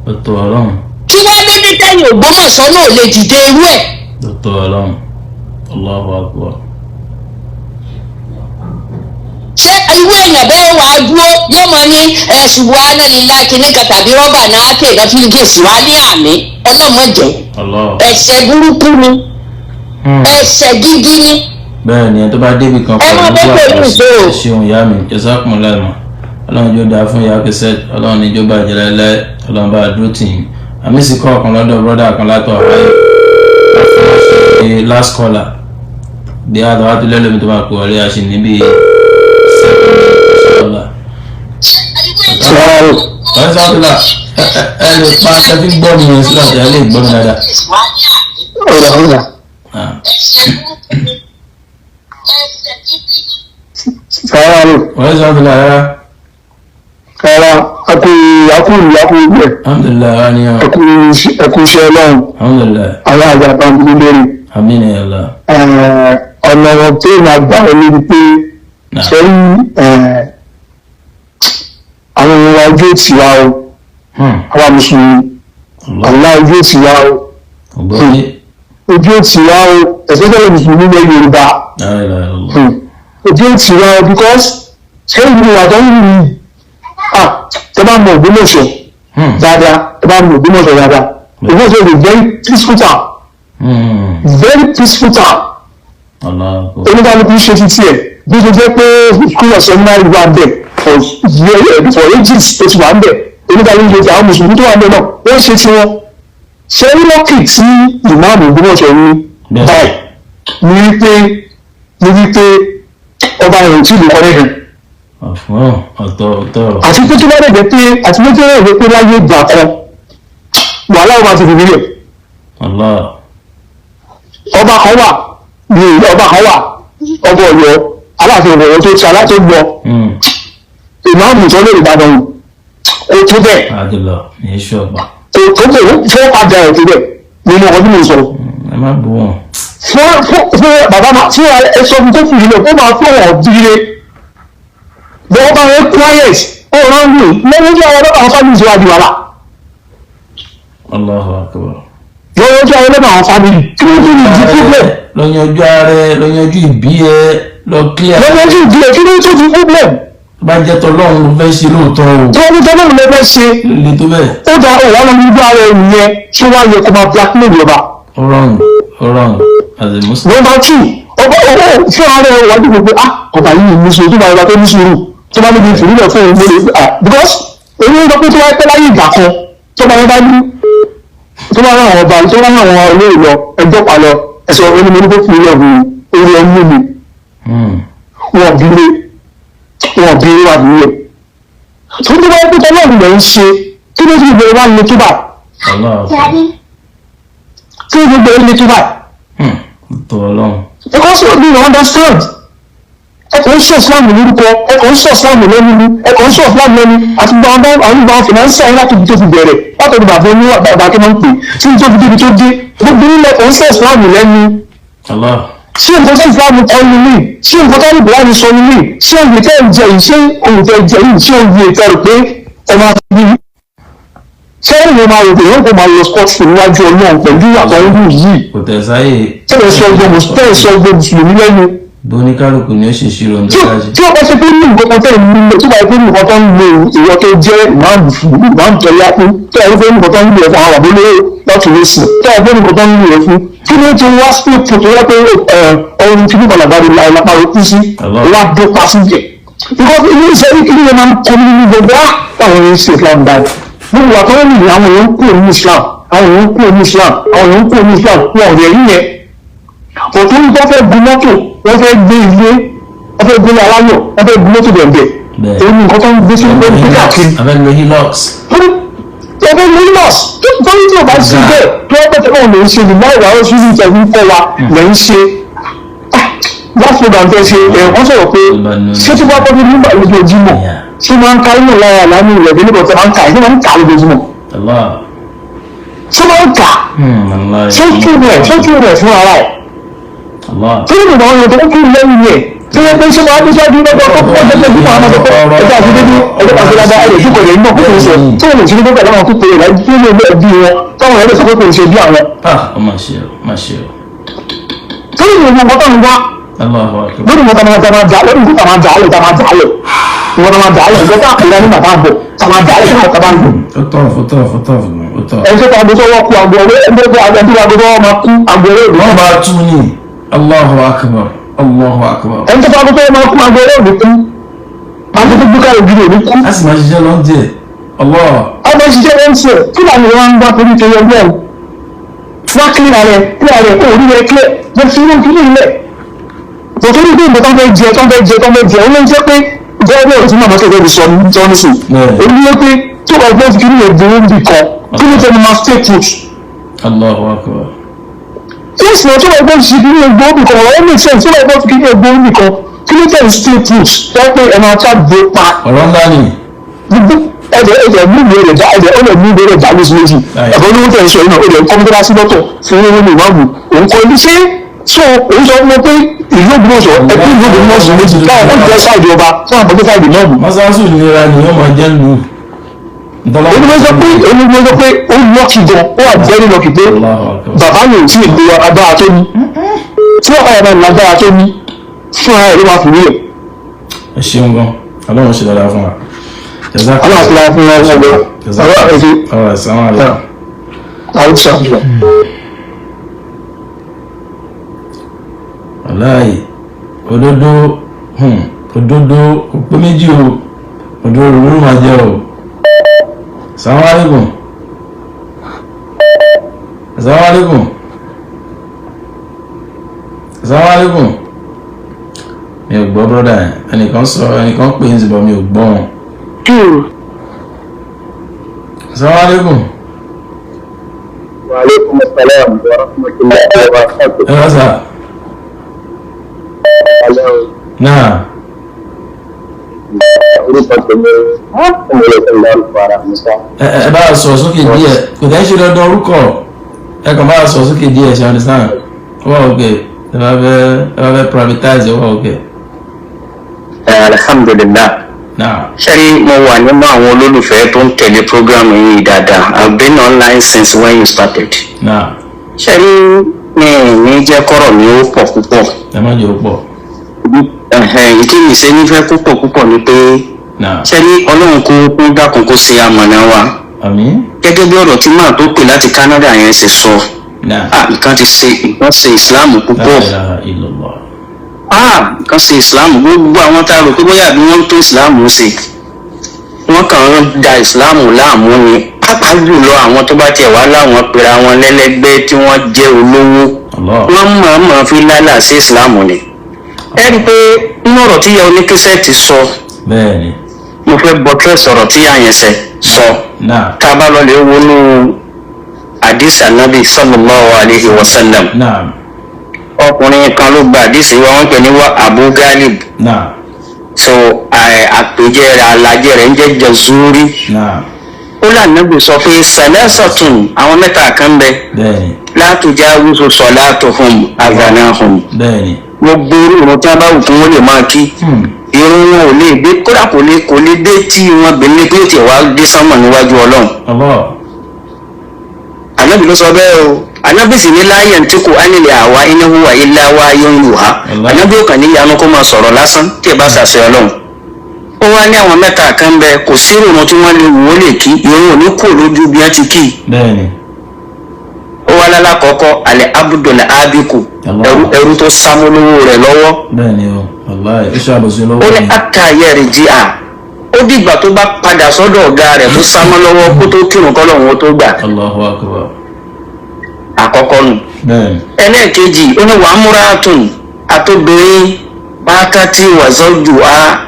Ó tó Ọlọ́run. Kí wọ́n lóde tẹ́yìn Ògbómọ̀ṣọ́ náà lè dìde irú ẹ̀? Ó tó Ọlọ́run. Allahu akbar. Ṣé irú èèyàn bẹ́ẹ̀ wàá dúró, yóò mọ ní ẹ̀sùn wa náà lílá kínní kan tàbí rọ́bà náà tẹ̀ lọ́ fi gèsì wá ní àmì ọlọ́mọdé? Allah. Ẹ̀ṣẹ̀ burúkú ni. Ẹ̀ṣẹ̀ gidi ni. Bẹ́ẹ̀ ni, ẹ tó bá débi kan Ẹ máa bẹ́ pẹ̀lú ìṣó. Ṣeun ìyá mi, jazakumullahu ma. Ọlọ́run jó dáa fún ìyá kẹsẹ̀, Ọlọ́run ní jó bàjẹ́ láéláé, Ọlọ́run bá dúró tì yín. Àmì sì kọ́ ọ̀kan lọ́dọ̀ brọ́dà kan látọ̀ àwáyé last caller bí a tọ́wá tó lẹ́lómi tó máa pè wọlé, a sì níbi seven caller. Wọ́n sábà ẹ lè pa ẹ fi gbọ́ mi yẹn sílẹ̀, ẹ lè gbọ́ mi dáadáa. Ọ̀rọ̀ ọ̀rọ̀. Ah. Sàárò. Wọ́n sábà rárá. Rárá, akú akú akú ilẹ̀. Alhamdulilayi wa ni ọ. Ẹkú ẹkú iṣẹ́ Ọlọ́run. Alhamdulilayi. Àwọn àgbà bá ń bí lórí. Àmín ya Allah. Ọ̀nà tó máa gbà ọ níbi pé Náà. sẹ́yìn àwọn èèyàn wa, ojú òtí wa o. Àwa mùsùlùmí, Allah. àwa, ojú òtí wa o. Ọgbọ́n ní. Ojú òtí wa o, especially mùsùlùmí ilẹ̀ Yorùbá. La ilaha illallah. Ojú òtí wa o, because sẹ́yìn ìlú wa tó ń wù yìí, ah, tẹ́ bá mọ Ògbómọ̀ṣọ́ dáadáa, tẹ́ bá mọ Ògbómọ̀ṣọ́ dáadáa, Ògbómọ̀ṣọ́ is a very peaceful town, very peaceful town. Allah akbar. Oníkálukú ṣe ti tiẹ̀. Bí ó ṣe jẹ́ pé school of seminary wà ń bẹ̀ for years, for ages tó ti wà ń bẹ̀, oníkálukú ṣe ti àwọn mùsùlùmí tó wà ń bẹ̀ náà, wọ́n ṣe tiwọn. Ṣé ní lọ́kì tí ìmáàmù Ògbómọ̀ṣọ́ ní báyìí ní wípé ọba rẹ̀ ò tí ì lè kọ́ lẹ́hìn. Ọ̀fun ọ̀tọ̀ ọ̀tọ̀. Àti pé tó bá dẹ̀ jẹ́ pé àti pé tó dẹ̀ jẹ́ pé láyé ìgbà kan, wàhálà ọba ti fi nílẹ̀. Allah. Ọba kan wà ní ọba kan wà, ọba Ọ̀yọ́, Aláàfin Ọ̀yọ́ tó ti alá tó gbọ́, ìmáàmù tó lè Ìbàdàn kò tó bẹ́ẹ̀. Adìlọ ní iṣu ọgbà. Kò tó bẹ́ẹ̀, fún padà ẹ̀ tó bẹ́ẹ̀ nínú ọkọ̀ tí mo sọ. Ẹ má bú wọn. Fún bàbá máa fún ẹ sọ fún tó fi ilẹ̀ kó máa fún ọ̀ dire bọ́ọ̀ bá rẹ quiet, ó rán lù lọ́wọ́ tí àwọn ọlọ́pàá àwọn family ti wá di wàhálà. Allahu akbar. Lọ́wọ́ tí àwọn ọlọ́pàá àwọn family kí ló tún ní di problem? Lọ yanjú ààrẹ, lọ yanjú ìbí ẹ, lọ clear. Lọ́wọ́ tí ìdílé, kí ló tún di problem? Tó bá jẹ́ tọlọ́run ló fẹ́ ṣe lóòótọ́ o. Tí wọ́n ní tọ́lọ́run ló fẹ́ ṣe. Lè tó bẹ́ẹ̀. Ó da òwò àwọn ọmọ ibú ara ẹ̀ nìyẹn, ṣé wàá yẹ kó máa blackmail ọba? Ó rọrùn, ó rọrùn as a Muslim. Number two, ọba owó fún ara ẹ̀ wájú gbogbo, ah, ọba yìí ní sùúrù, tó bá ọba tó ní sùúrù, tó bá níbi ìfìlílẹ̀ fún òun lórí, ah, because èyí ń sọ pé tó wáyé pẹ́ láyé ìgbà kan, tó bá wọn bá ní tó bá rán àwọn ọba, tó bá rán àwọn olóyè lọ ẹjọ́ pa lọ ẹ̀sọ́ onímọ̀ ní kó fi ilẹ̀ fún orí ẹ̀mú mi. Wọn bí lé, wọn bí lé wà nílẹ̀ tó ní wáyé pé tọ́lọ́run lẹ̀ ń ṣe, kí ló ti gbogbo wa le tó báyìí? Allahu akbar. Kí ló gbogbo le tó báyìí? Tó Ọlọ́run. Because you don't understand, ẹ kò ń sọ Islam lórúkọ, ẹ kò ń sọ Islam lẹ́nu, ẹ kò ń sọ Islam lẹ́nu. Àti gba àwọn gba finance yẹn láti ibi tó fi bẹ̀rẹ̀, látọ̀dọ̀ bàbá oní bàbá tó máa ń pè tí tó fi débi tó dé, gbogbo nílẹ̀ kò ń sọ Islam lẹ́nu. Allah. Ṣé nǹkan tó Islam kọ́ ni mí? Ṣé nǹkan tó Al-Qur'an sọ ni mí? Ṣé òye tẹ́ ń jẹ yìí, ṣé òye tẹ́ ń jẹ yìí, ṣé òye tẹ́ rò pé ẹ máa fi bí ṣé ìwọ máa rò pé yóò kó máa lọ scot free níwájú Ọlọ́run pẹ̀lú àtọ̀hún yìí? Kò tẹ̀ sáyè. Tẹ́ ẹ sọ gbogbo, tẹ́ ẹ sọ gbogbo mùsùlùmí lẹ́nu. Bóníkálùkù ni ó ṣe ṣírò ohun Tí tó bá ṣe. tí o bá ṣe pé ní nǹkan kan tẹ́ ẹ̀ ń lò, tí o bá ṣe pé ní nǹkan tó ń lo ìwọ tó jẹ́ ìmáàmù fún ìmáàmù tó yá fún, tó yẹ pé nǹkan tó ń lò ẹ̀ fún àwọn àbúlé láti lè sùn, tó yẹ pé nǹkan tó ń lò ẹ̀ fún, kí ló ti wá sí ètò tó yẹ pé ọrùn tí nípa làbárí lápá rẹ kú sí wá dé pa sí jẹ, because ilé iṣẹ́ yìí kí ló máa ń kọ́ nínú gbogbo á táwọn èèyàn ń ṣe Islam báyìí, gbogbo àtọ́wọ́ nìyí, àwọn èèyàn ń kúrò ní Islam, àwọn èèyàn ń kúrò ní Islam, àwọn èèyàn ń kúrò ní Islam, wọn ò rẹ̀ rí yẹn. Ọ̀tún ní wọ́n fẹ́ gun mọ́tò, wọ́n fẹ́ gbé ilé. Wọ́n fẹ́ gbélé aláyọ̀, wọ́n fẹ́ gbé mọ́tò bẹ̀ẹ̀bẹ̀. Èyí ni nǹkan tó ń gbé sí pé káàkiri. Abẹ́ lo Hilux. Ẹgbẹ́ Hilux torí tí o bá ṣe bẹ́ẹ̀ tó wọ́n pẹ̀tẹ́ náà lè ń ṣe ní láì wá ó ṣíṣí ìtẹ̀wé ń kọ́ wa lè ń ṣe. Last program tẹ́ ṣe ẹ̀ wọ́n sọ̀rọ̀ pé ṣé tí wọ́n bọ́ ní nígbà lójoojúmọ́ ṣé máa ń ka inú lára lánàá ilẹ̀ bí nígbà tí wọ́n máa ń kà ṣé máa ń kà lójoojúmọ́? Ṣé máa ń kà? Ṣé kí rẹ̀ ṣé kí rẹ̀ fún ara ẹ̀? Tí ó nìkan ọ̀rọ̀ tó kú lẹ́yìn rẹ̀ tí wọ́n pé ṣé máa ń ṣáájú lọ́gbọ́n tó kọ́ ọjọ́ tó máa ń sọ pé ẹjọ́ àti dédé ẹjọ́ àti dáadáa ẹ̀rọ ìdúkọ̀ rẹ̀ náà kó tó ń sọ tí wọ́n lè ṣe nígbà táwọn tó pèrè láti tí ó lè bí wọn táwọn ẹ̀rọ sọ pé kò ń ṣe bí àwọn. Ó mà ṣe o, mà ṣe o. Tó ní ìwọ̀n nǹkan tó ń wá lórí nǹkan tó máa dà lórí nǹkan tó máa dà lẹ̀ tó máa dà lẹ̀ nǹkan tó máa dà lẹ̀ nǹkan tó àkàlẹ̀ nígbà tá a bọ̀ tó máa dà lẹ̀ tó máa ń Ó tọ̀ ó tọ̀ ó tọ̀ ó tọ̀. Ẹni tó ta ago tó wọ́n kú ago ọwọ́ ẹni tó ago tó wọ́n máa kú ago ọwọ́ ìlú. Wọ́n bá tún ní Allahu Akbar, Allahu Akbar. Ẹni tó ta ago tó wọ́n máa kú ago ọwọ́ ìlú kú ago tó gbúkà ògiri òní kú. A sì máa ṣiṣẹ́ lọ́n díẹ̀. Allah. A máa ṣiṣẹ́ lọ́n díẹ̀ kí làwọn èèyàn ń gbá torí torí ọgbọ́n wá kílẹ̀ rẹ̀ kílẹ̀ rẹ̀ kó orí rẹ̀ kílẹ̀ mo fi inú kílẹ̀ ilẹ̀. Bọ̀tọ́ ní pé nǹkan tó ń fẹ́ jẹ tó ń fẹ́ jẹ tó ń fẹ́ jẹ ó ló ń jẹ́ pé gọ́ọ̀mù ọ̀tún náà mọ́tò ìgbẹ́ sọ ní sùn. Ó ní pé tó bá gbọ́ kí ní ẹ̀dùn ń bì kan kí ló tẹnu máa stay put. Allahu Akbar. Yes, na tó bá gbọ́ kí ní ẹ̀dùn ń bì kan ọ̀rọ̀ make sense. Tó bá gbọ́ kí ní ẹ̀dùn ń bì kan kí ló tẹnu stay put wọ́n pé ẹ̀ máa tá gbé pa. Ọ̀rọ̀ ńlá ni. Ẹ̀jẹ̀ ẹ̀jẹ̀ mú ìwé rẹ̀ já ẹ̀jẹ̀ ó lè mú ìwé rẹ̀ já lóṣù méjì. Ẹ̀fọ́ olówó tẹ̀ ń sọ yìí náà ó lè kọ́ mọ́tò sí lọ́tọ̀ fún owó ní ìwádìí òun kọ́ ibi ṣé so òun sọ fún mi pé ìlú Ògbómọ̀ṣọ́ ẹbí ìlú Ògbómọ̀ṣọ́ méjì káwọn ó jẹ́ sáìdì ọba fún àbọ̀dé sáìdì náà mú. Mọ́sánsù nira ni wọ́n máa jẹ́ lù. Èmi ló sọ pé èmi ló sọ pé ó lọ́ọ̀kì gan, ó wà very lucky pé bàbá mi ò tí ì lo agbára tó ní tí bàbá yẹn bá ní agbára tó ní fún ara ẹ̀ ló máa fi wílẹ̀. Ẹ ṣeun gan, Ọlọ́run ṣe dáadáa fún wa. Ọlọ́run ṣe dáadáa fún wa. Ọlọ́run ṣe. Ọ̀rọ̀ ìsàmà rẹ̀. Àwọn ìṣàkóso. Wàláì òdodo òdodo kò pé méjì o, òdodo ló máa jẹ o. Assalamu alaikum. Assalamu alaikum. Assalamu alaikum. Mi ò gbọ́ brọ́dà yẹn, ẹnìkan sọ ẹnìkan pè é ṣùgbọ́n mi ò gbọ́ wọn. Assalamu alaikum. Wa alaikum assalam wa rahmatullahi wa barakatuh. Ẹ wá sà. Náà. Orúkọ tèmi ẹ bá a sọ̀rọ̀ sókè díẹ̀, kò tẹ́ ń ṣe dandan orúkọ, ẹ kàn bá a sọ̀rọ̀ sókè díẹ̀, ṣe understand? Ó wà òkè, ẹ bá fẹ́ privatize, ó wà òkè. Alhamdulillah. Ṣẹ́rí mo wà nínú àwọn olólùfẹ́ tó ń tẹ̀lé program yìí dáadáa. I've been online since when you started. Ṣẹ́rí mi ní jẹ́ kọ́rọ̀ mi ó pọ̀ púpọ̀. Ẹ má jẹ́ ó pọ̀. Ìdí mi ṣe nífẹ̀ẹ́ púpọ̀ púpọ̀ ni pé ṣẹ́rí Ọlọ́run kó kó dákun kó ṣe amọ̀nà wa. Gẹ́gẹ́ bí ọ̀rọ̀ tí màá tó pè láti Canada yẹn ṣe sọ, nǹkan ti ṣe nǹkan ṣe Islam púpọ̀. Nǹkan ṣe Islam, gbogbo àwọn tá a rò pé bóyá bí wọ́n tó Islam ṣe, wọ́n kàn ń da Islam láàmú ni, pàápàá jùlọ àwọn tó bá tiẹ̀ wá láwọn pera wọn lẹ́lẹ́gbẹ́ tí wọ́n jẹ́ olówó, wọ́n mọ̀ọ́mọ̀ fi lálà sí Islam ni. Ẹ rí i pé nínú ọ̀rọ̀ tí ìyá oníkísẹ́ẹ̀tì sọ, mo fẹ́ bọ́tírẹ̀ sọ̀rọ̀ tí ìyá yẹn sọ, tá a bá lọ lè wọnú àdìsí Ànábì sallallahu alayhi wa sallam, ọkùnrin kan ló gba àdìsí wa, wọ́n pè ní wa Abu Galib. So àpèjẹ rẹ̀ alajẹ rẹ̀ ń jẹ́ Jazuri. Ó lànàbì sọ pé salasatun, àwọn mẹ́ta kan bẹ, la tujawizu salatuhum adhanahum. Gbogbo irun tí wọn bá wù kí wọn lè máa kí, irun wọn ò lè dé, kódà kò lè dé tí wọn bẹ̀rẹ̀ pé ó tiẹ̀ wá dé sánmọ̀ níwájú Ọlọ́run. Ànábì ló sọ bẹ́ẹ̀ o. Ànábì sì ní láyé ntí kò ánilẹ̀ àwa iná hùwà ilá wa yóò ń lù há. Ànábì ò kàn ní yanu kó máa sọ̀rọ̀ lásán tí ẹ bá ṣàṣẹ Ọlọ́run. Ó wá ní àwọn mẹ́ta kan bẹ, kò sí irun tí wọ́n lè wò ó lè kí, irun ò ní kú lójú bí wọ́n ti kí. Ó wá lálákọ̀ọ́kọ́ alẹ́ abudul abiku, ẹrú tó sámúlówó rẹ̀ lọ́wọ́. Ó ní àtàyẹ̀rì jí à, ó dìgbà tó bá padà sọ́dọ̀ ọ̀gá rẹ̀ tó sámú lọ́wọ́ kó tó kírun kọ́lọ́hún ó tó gbà. Àkọ́kọ́ nù. Ẹlẹ́ẹ̀kejì ó ní wàá múra tún àtòbìnrin Bátátì wàzọ́jù á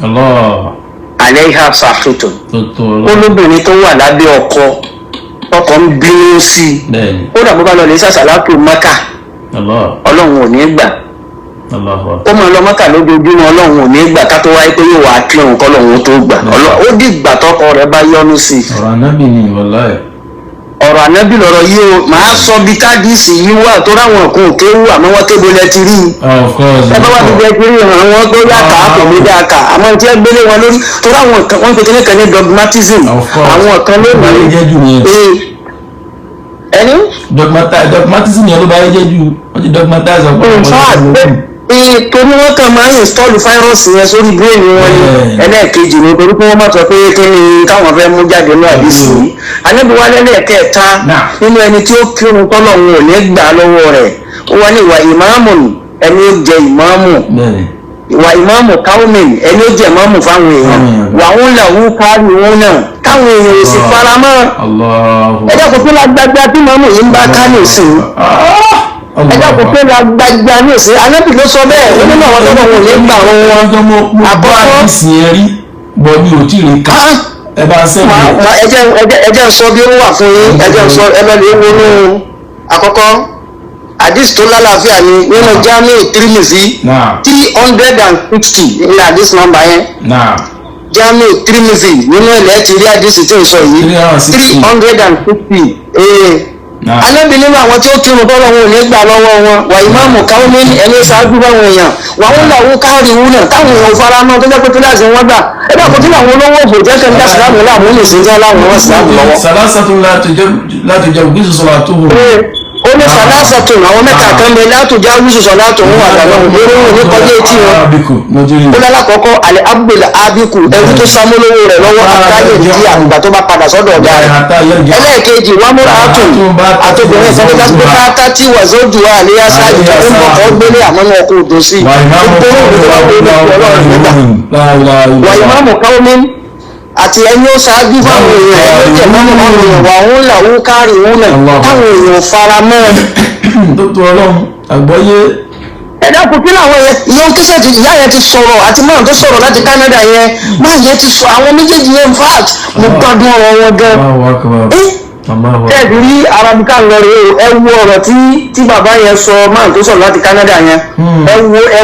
Allah àlẹ́hà sàkìtùn. tó tó Ó ọlọ́run. lóbìnrin tó wà lábẹ́ ọkọ, ọkọ ń bínú sí i. Bẹ́ẹ̀ni. Kódà bó bá lọ lè sàṣàlátù Mẹ́kà, Allah. Ọlọ́run ò ní gbà. Allahu akbar. Ó máa lọ Mẹ́kà lójoojúmọ́, Ọlọ́run ò ní gbà, ká tó wáyé pé yóò wá kírun kọ́lọ́run ó tó gbà. Ó dìgbà tọkọ rẹ̀ bá yọ́nú sí i. Ọ̀rọ̀ anábì ni wàláì. Ọ̀rọ̀ ànábì lọ̀rọ̀ yìí o, màá sọ bí tádìsì yìí wà tó ráwọn kan òkè wù, àmọ́ wọ́n kébo lẹ ti rí i. Of course. Ẹ bá wà bí bẹ́ẹ̀ ti rí ìhàn wọn tó yà ká kò ní dáa kà, àmọ́ tí ẹ gbélé wọn lórí tó ráwọn kan wọ́n pe kíní kan ní dogmatism. Of course. Àwọn kan Ló bá yé lónìí jẹ́ jù nìyẹn. ee ẹni. Dogmatism yẹn ló bá yé jẹ́ jù. Wọ́n ti dogmatize ọ̀pọ̀lọpọ̀. In fact, ee, torí wọ́n kàn máa ń install fáírọ́ọ̀sì yẹn sórí brain wọn ni. Bẹ́ẹ̀. Ẹlẹ́ẹ̀kejì ni torí pé wọ́n má sọ pé kí ni káwọn fẹ́ mú jáde ní àdìsí yìí. Anábìwá lẹ́lẹ́kẹ̀ẹ́ta Náà. nínú ẹni tí ó kírun tọ́lọ́run ò ní gbà lọ́wọ́ rẹ̀, ó wá ní ìwà ìmáàmù, ẹni ó jẹ ìmáàmù, Bẹ́ẹ̀ni. ìwà ìmáàmù káwọ́mìn, ẹni ó jẹ ìmáàmù fáwọn èèyàn, Fáwọn èèyàn. wà ń là wú kárí wọn náà káwọn èèyàn ò sì fara mọ́. Allahu. Ẹ dákun, pé lágbájá tí màmú yìí ń bá ká ní ìsìn, ẹ dákun, pé lágbájá ní ìsìn, anábì ló sọ bẹ́ẹ̀, ó nínú àwọn tọ́lọ́run ò ní gbà wọn wọn. Ọjọ́ mo gbọ́ Àkọ́kọ́- àdìsí yẹn rí, bọ̀ mi ò tí ì rí ká. Ẹ bá ń sẹ́yìn. Ẹ jẹ́ n sọ bí ó wà fún yín, ẹ jẹ́ n sọ, ẹ lọ lè wọnú àkọ́kọ́ àdìs tó lálàáfíà ni nínú Jamiu Tirmidhi, Náà. 360 ní àdìs nọ́mbà yẹn. Náà. Jamiu Tirmidhi, nínú ilẹ̀ ti rí àdìs tí ń sọ yìí. 360. 360 ee. Náà. Anábì nínú àwọn tí ó kírun tọ́lọ́ wọn ò ní gbà lọ́wọ́ wọn, wà ìmáàmù káwọn ní ẹni ṣáájú báwọn èèyàn, wà wọn làwọn káàrí wù náà táwọn èèyàn fara mọ́ tó jẹ́ pé kíláàsì wọn gbà. Ẹ bá kó tí làwọn olówó òfò jẹ́ kẹ́ ń dá sílámù láàmú lè ṣe jẹ́ láwọn wọn sílámù lọ́wọ́. Sàlásàtún láti jẹ́ ògbésù sọ̀rọ̀ àtúhù. Ó ní sàlásàtún, àwọn mẹ́ta kan bẹ látòjá wíṣù sọ̀látò wọn àtàwọn òbóró wọn ní kọjá etí wọn. Abiku, Nigeria. Ó lálàkọ́kọ́ alẹ́ abdul abiku, ẹrú tó sámúlówó rẹ̀ lọ́wọ́, àtàyè ní àgbà tó bá padà sọ́dọ̀ ọ̀gá rẹ̀. Ẹlẹ́ẹ̀kejì, wàmúra àtùn, àtòbìnrin ìsọdọ́jà pé káàtá tí wàzọ́jù wà àléyá sáàyè tó ń bọ̀ kọ́ gbélé àmọ́ náà kò dùn sí i. Wà ìmáàmù Gbogbo òun tó bá wọlé Ọlọ́run nígbà. Wà ìmáàmù káwọ́mí àti ẹni ó ṣáájú fáwọn èèyàn, ẹni ó jẹ̀ mọ́mọ́ fáwọn èèyàn, wà òun là ó kárì òun náà táwọn èèyàn fara mọ́ ẹ. Tó tó ọlọ́run, àgbọ́yé. Ẹ dákun, kí làwọn yẹn ìyẹn kíṣẹ́ ti ìyá yẹn ti sọ̀rọ̀ àti márùn tó sọ̀rọ̀ láti Canada yẹn, máa yẹn ti sọ àwọn méjèèjì yẹn, in fact mo gbádùn ọ̀rọ̀ wọn gan. Allahu akbar. Allahu akbar. Tẹ́ẹ̀dì rí arabika ń lọ rèé o, ẹ wo ọ̀rọ̀ tí bàbá yẹn sọ, máa tó sọ̀rọ̀ láti Canada yẹn. Ẹ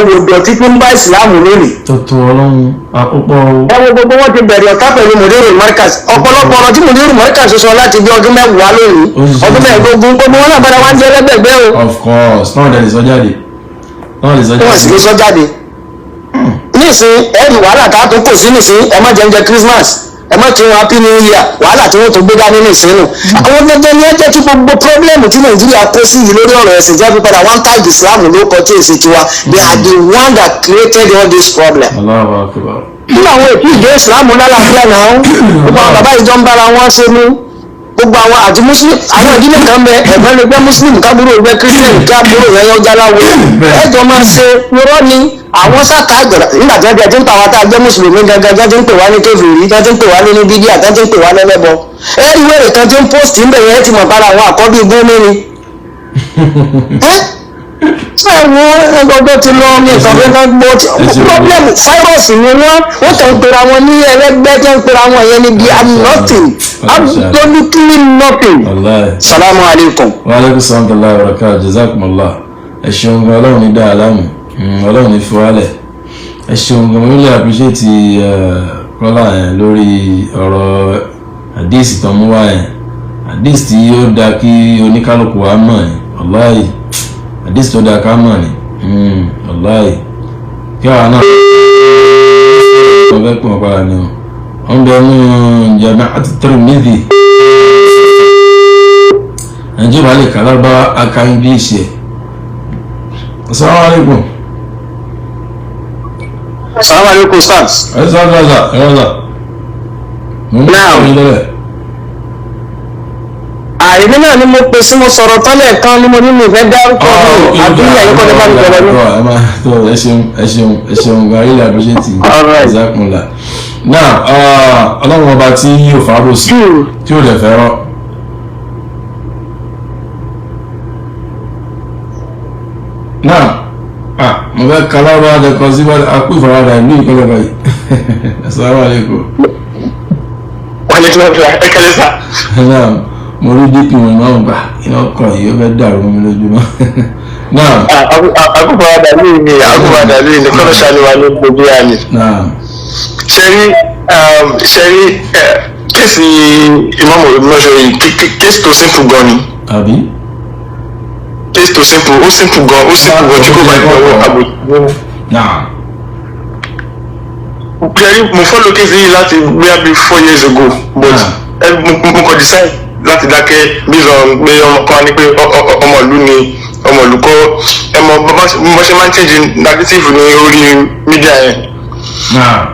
wo dọ̀tí tó ń bá ìsìláàmù lónìí. Tó tó ọlọ́run, àkópọ̀ o. Ẹ wo gbogbo wọn ti bẹ̀rẹ̀ ọ̀tá pẹ̀lú Mudiru Markaz. Ọ̀pọ̀lọpọ̀ ọ̀rọ̀ tí Mudiru Markaz sọ láti bí ọdún 10 lónìí, ọdún 15, gbogbo wọn náà bára wá ń jẹ́ lẹ́gbẹ̀gbẹ́ o. Of course, náà dẹ̀ lè sọ jáde. Náà lè sọ jáde. Wọ́n sì lè sọ jáde nísìn. Ẹ̀rì wàhálà tá a tó kò sí nísìn, ẹ má jẹun jẹ Christmas, ẹ má kí wọn happy new year, wàhálà tí wọ́n tó gbé dání nísìn nù. Àwọn gbogbo ní ẹjẹ́ tí gbogbo problem tí Nàìjíríà kó sí yìí lórí ọ̀rọ̀ ẹ̀sìn jẹ́ pípadà wọ́n tag Islam ló kọ tí èsì tiwa. They are the one that created all this problem. Allahu akbar. Nínú àwọn ètò ìjọ Islam lálàáfíà náà, gbogbo àwọn bàbá ìjọ ń bára wọn ṣe mú gbogbo àwọn àti muslim, àwọn ìdílé kan bẹ, ẹ̀gbọ́n lè gbẹ́ muslim, kábúrò gbẹ́ christian, kábúrò yẹn yọ jáláwo, ẹjọ́ máa ṣe irọ́ ni àwọn sáka àgbẹ̀rẹ̀ nígbà tí wọ́n ti ń pa àwọn tá a jẹ́ mùsùlùmí gangan, tí wọ́n ti ń pè wá ní kèfèrí, tí wọ́n ti ń pè wá ní bídíà, tí wọ́n ti ń pè wá lẹ́lẹ́bọ. Ẹ rí wèrè kan tí ń post ń bẹ̀rẹ̀, ẹ ti mọ̀ bára àwọn àkọ́bí gómìnì ni. Ẹ ṣé ẹ wo ẹgbẹ́ ti lọ ní ìtọ́jú náà gbọ́ tí problem fáírọ̀sì ni wọ́n kàn ń pera wọn ní ẹlẹ́gbẹ́ tí wọ́n ń pera wọn yẹn ní they are nothing, absolutely nothing. Wallahi. Salamu alaykum. Wa alaikum salam wa rahmatullahi wa barakatuh. Jazakumullah. Ẹ ṣeun gan, ọlọ́run ní dáa láàmú. Ọlọ́run ní fúwálẹ̀. Ẹ ṣeun gan, mo really appreciate kọ́lá yẹn lórí ọ̀rọ̀ àdíìsì tó mú wá yẹn. Àdíìsì tí ó dáa kí oníkálukú wa mọ̀ ni. Wallahi. Àdíìsì tó dáa ká mọ̀ ni. Wallahi. Kí àwa náà. Wọ́n fẹ́ pè wọ́n padà ni o. Wọ́n bẹ nínú Jami'at Tirmidhi. Nàìjíríà lè kà lárúbáwá, aka English ẹ̀. Assalamu alaikum. Salamu alaykum, stars. Ẹ sọ ọ́ sọ ẹ sọ. Mo ń bá Now. yín lọ́rẹ̀. Àìní náà ni mo pè sí, mo sọ̀rọ̀ tọ́lẹ̀ kan ni mo ní mi fẹ́ dárúkọ mi, àbí ẹ̀yin kọ́ ló bá mi sọ̀rọ̀ ni. Ẹ máa tó, ẹ ṣeun, ẹ ṣeun, ẹ ṣeun gan, really appreciate you. All right. Jazakumullah. Now, ọlọ́run ọba tí yóò fàábò sí tí ò dẹ̀ fẹ́ràn. Now, ah, mo Mo fẹ́ ka lárúbáwá dẹkọ sí akú ìfaradà ìlú ìkọlẹ̀ báyìí. Assalamu alaikum. Wàlẹ́kùn ẹ kẹlẹ́ sà. Náà mo rí dp wọn náà gbà iná kan yìí ó fẹ́ dàrú mọ́ mi lójúmọ́. Náà. Akúfaradà lóyún ni, akúfaradà lóyún ni, kọ́lọ́ ṣàlùwà ní gbogbo àmì. Náà. Ṣẹ́rí case ìmáàmù Ògbómọ̀ṣọ́ yìí, case tó simple gan ni. Àbí. Case tó simple, ó simple gan, ó simple gan tí kò bá ní ọwọ́ àbò. Náà. Ṣẹ́rí, mo follow case yìí láti bóyá bí 4 years ago, but mo kàn decide láti dákẹ́ based on pé ọmọ kan ní pé ọmọ ìlú ni, ọmọ ìlú kọ́. Ẹ mọ bó ṣe máa ń change narrative ní orí media yẹn. Náà.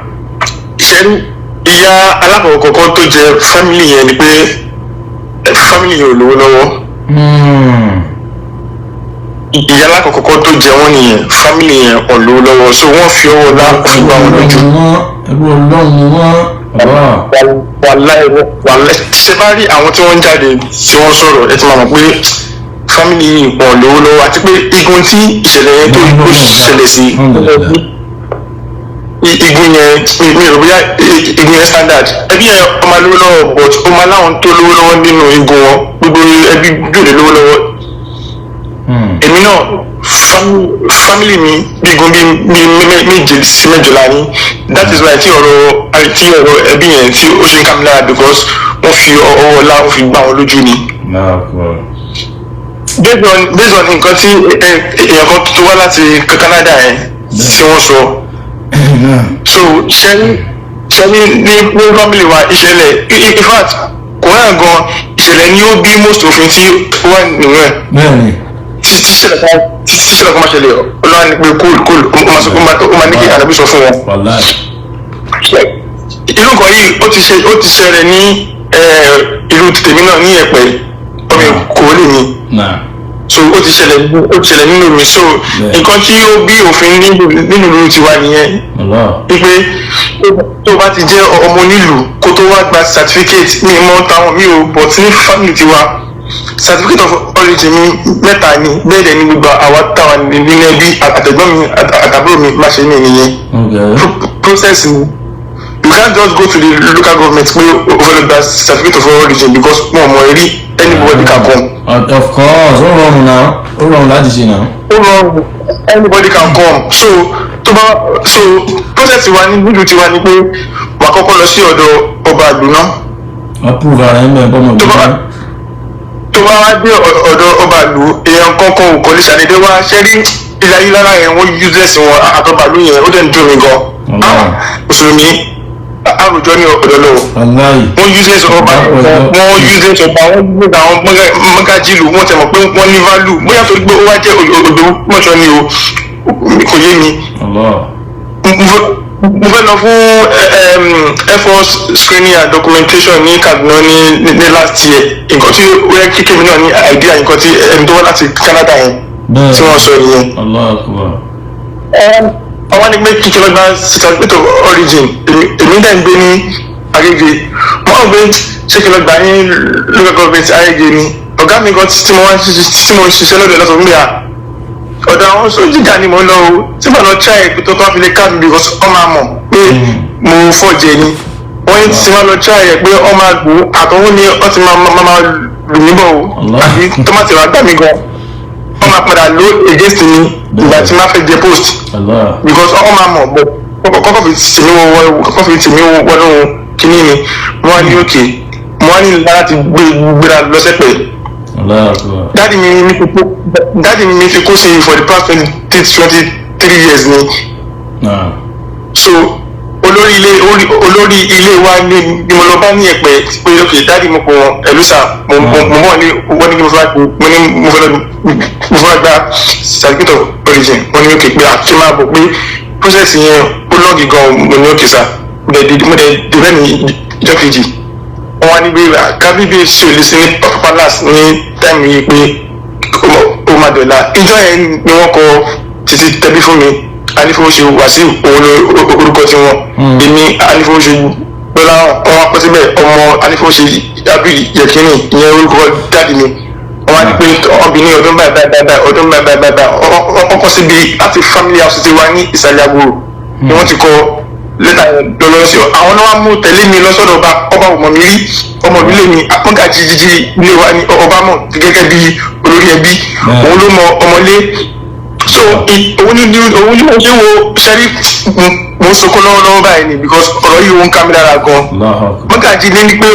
Ṣẹ́rí, ìyá alákọ̀ọ́kọ́ tó jẹ family yẹn ni pé family yẹn ò lówó lọ́wọ́. Ìyá alákọ̀ọ́kọ́ tó jẹ wọ́n nìyẹn, family yẹn ò lówó lọ́wọ́, so wọ́n fi ọwọ́ lá fi gbá wọn lójú. Ẹrú Ọlọ́run ni wọ́n, bàbá. Wàláì, wàláì, ṣe bá rí àwọn tí wọ́n ń jáde tí wọ́n sọ̀rọ̀, ẹ ti máa mọ̀ pé family yìí wọn ò lówó lọ́wọ́, àti pé igun tí ìṣẹ̀lẹ̀ yẹn tó ó ṣẹlẹ̀ sí, igun yẹn, mi rò bóyá igun yẹn standard. Ẹbí yẹn ọmọ lówó lọ́wọ́, but ó máa láwọn tó lówó lọ́wọ́ nínú igun wọn. Gbogbo ẹbí jòlè lówó lọ́wọ́. Èmi náà, family mi, igun bí 7 sí 8 la ní. That is why tí ọ̀rọ̀ ẹbí yẹn tí ó ṣe ń ká mi lára, because wọ́n fi ọwọ́ ọlá, wọ́n fi gbá wọn lójú ni. Based on nǹkan tí èèyàn kan tó wá láti Canada yẹn tí wọ́n sọ. So ṣẹ́ni ní family wa, ìṣẹ̀lẹ̀, in fact, Quran gan, ìṣẹ̀lẹ̀ ni ó bí most òfin tí ó wà nínú ẹ̀. Tí ìṣẹ̀lẹ̀ kan máa ṣẹlẹ̀, Ọlọ́run ní pé kúl kúl, ó máa ní kí Ànábì sọ fún wọn. Irú nǹkan yìí ó ti ṣẹlẹ̀ ní ìlú tèmi náà ní Ẹ̀pẹ́, ọmọ Èkó lè mi. So ó ti ṣẹlẹ̀ nínú mi. So nǹkan tí ó bí òfin nínú ìlú tiwa nìyẹn, wípé tó bá ti jẹ́ ọmọ onílùú, kó tó wá gba certificate. Mi mọ táwọn mi ò, but ní family tiwa, certificate of origin mi mẹ́ta ni. Bẹ́ẹ̀ dẹ̀ ni gbogbo àwa táwa nínú ẹbí, àtẹ̀gbọ́n mi, àtàbúrò mi, má ṣe ní nìyẹn. Process ni. You can't just go to the local government pé o fẹ́ lọ gba certificate of origin, because wọn ò mọ̀ rí, anybody can come. Of course, ó rọrùn náà, ó rọrùn láti ṣe náà. Ó rọrùn, anybody can come. So tó bá so process wa ní nílùú tiwa ni pé wà kọ́kọ́ lọ sí ọ̀dọ̀ ọba ìlú náà. Approve ara ẹ̀ mẹ́rin bọ́mọ̀. Tó bá tó bá wá dé ọ̀dọ̀ ọba ìlú, èèyàn kankan ò kọ́lé ṣàdédé wá. Ṣé rí ilé ayé lára yẹn, wọ́n useless wọn àtọ́ba ìlú yẹn, ó dẹ̀ ń dùn mí gan. Mùsùlùmí àròjọ ní ọ̀dọ̀ lọ́wọ́. Wọ́n useless ọba, wọ́n useless ọba, wọ́n useless àwọn mọ́gájìlú. Wọ́n tẹ̀ mọ̀ pé wọ́n ní value, bóyá torí pé ó wá jẹ́ Ògbómọ̀ṣọ́ ni o, kò yé mi. Mo fẹ́ lọ fún air force screening and documentation ní Kaduna ní last year. Nǹkan tí ó yẹ kíkẹ́ mi náà ní idea, nǹkan tí ẹni tó wá láti Canada yẹn tí wọ́n sọ nìyẹn. Àwọn ní pé kíkẹ́ lọ gba certificate of origin. Èmi dẹ̀ ń gbé ní Agége. Wọ́n rò pé ṣé kí lọ gbà ní local government Agége ni. Ọ̀gá mi kan tí mo wá tí mo ń ṣiṣẹ́ lọ́dọ̀ lọ́sọ̀ fún mi à, ọ̀dọ̀ àwọn sójìjà ni mo ń lọ o, tí mo lọ try tó tó fi lè ká mi, because wọ́n máa mọ̀ pé mo fọ̀jẹ̀ ni. Wọ́n ní tí wọ́n lọ try ẹ̀ pé wọ́n máa gbó àtọ̀hún ni wọ́n ti máa lù mí bọ̀ o, àbí tọ́mátì wàá gbà mí gan, wọ́n máa padà lò against mi ìgbà tí máa fẹ́ jẹ post, because wọ́n máa mọ̀ bọ̀ kọ́kọ́ fi tèmi wọnú kínní ni. Wọ́n á ní òkè, wọ́n á ní láti gbéra lọ́sẹ̀pẹ̀. Daddy mi ti kó sí for the past 23 years ni. So olórí ilé wa ní ni mo lọ bá ní Ẹ̀pẹ́ pé, ok daddy, mo kọ wọn ẹlúsà, mo mọ̀ ní wọ́n ní kí mo fẹ́, mo ní mo fẹ́ lọ, mo fẹ́ gba certificate of origin. Wọ́n ní ok, pé àti máa bọ̀, pé process yẹn ó long gan. Mo ní ok sir. Mo dẹ̀ débẹ̀ ní ìjọ́ kejì, wọ́n wá ní pé kábíyèsí ò lè sí ní palace ní time yìí, pé ó máa dọ̀la. Ìjọ yẹn ni wọ́n kọ títí tẹ́bí fún mi, Anífowóṣe Wàsíù, òun ló orúkọ tí wọn. Èmi Anífowóṣe Gbọ́lá, wọn wá pẹ́ síbẹ̀, ọmọ Anífowóṣe Àbí Yẹ̀kínì, ìyẹn orúkọ daddy mi. Wọ́n á ní pé obìnrin ọdún báyìí báyìí báyìí, ọdún báyìí báyìí báyìí, ọkọ̀ síbi láti family house ti wá ní ìsàlẹ̀ àgbòrò ni wọ́n ti kọ lẹ́tà yẹn lọ́lọ́ sí ọ. Àwọn náà wá mú tẹ̀lé mi lọ́sọ̀dọ̀ ọba. Ọba ò mọ̀ mí rí, ọmọ mi lè mi mọ́gàjì jíjí ilé wa ní ọba mọ̀ gẹ́gẹ́ bí olórí ẹbí. Òun ló mọ ọmọlé, so òun ní mo ṣe wo sẹ́rí, mo ń sunkún lọ́wọ́lọ́wọ́ báyìí ni, because ọ̀rọ̀ yìí ó ń ká mi lára gan. Allahu Akbar. Mọ́gàjì ní ni pé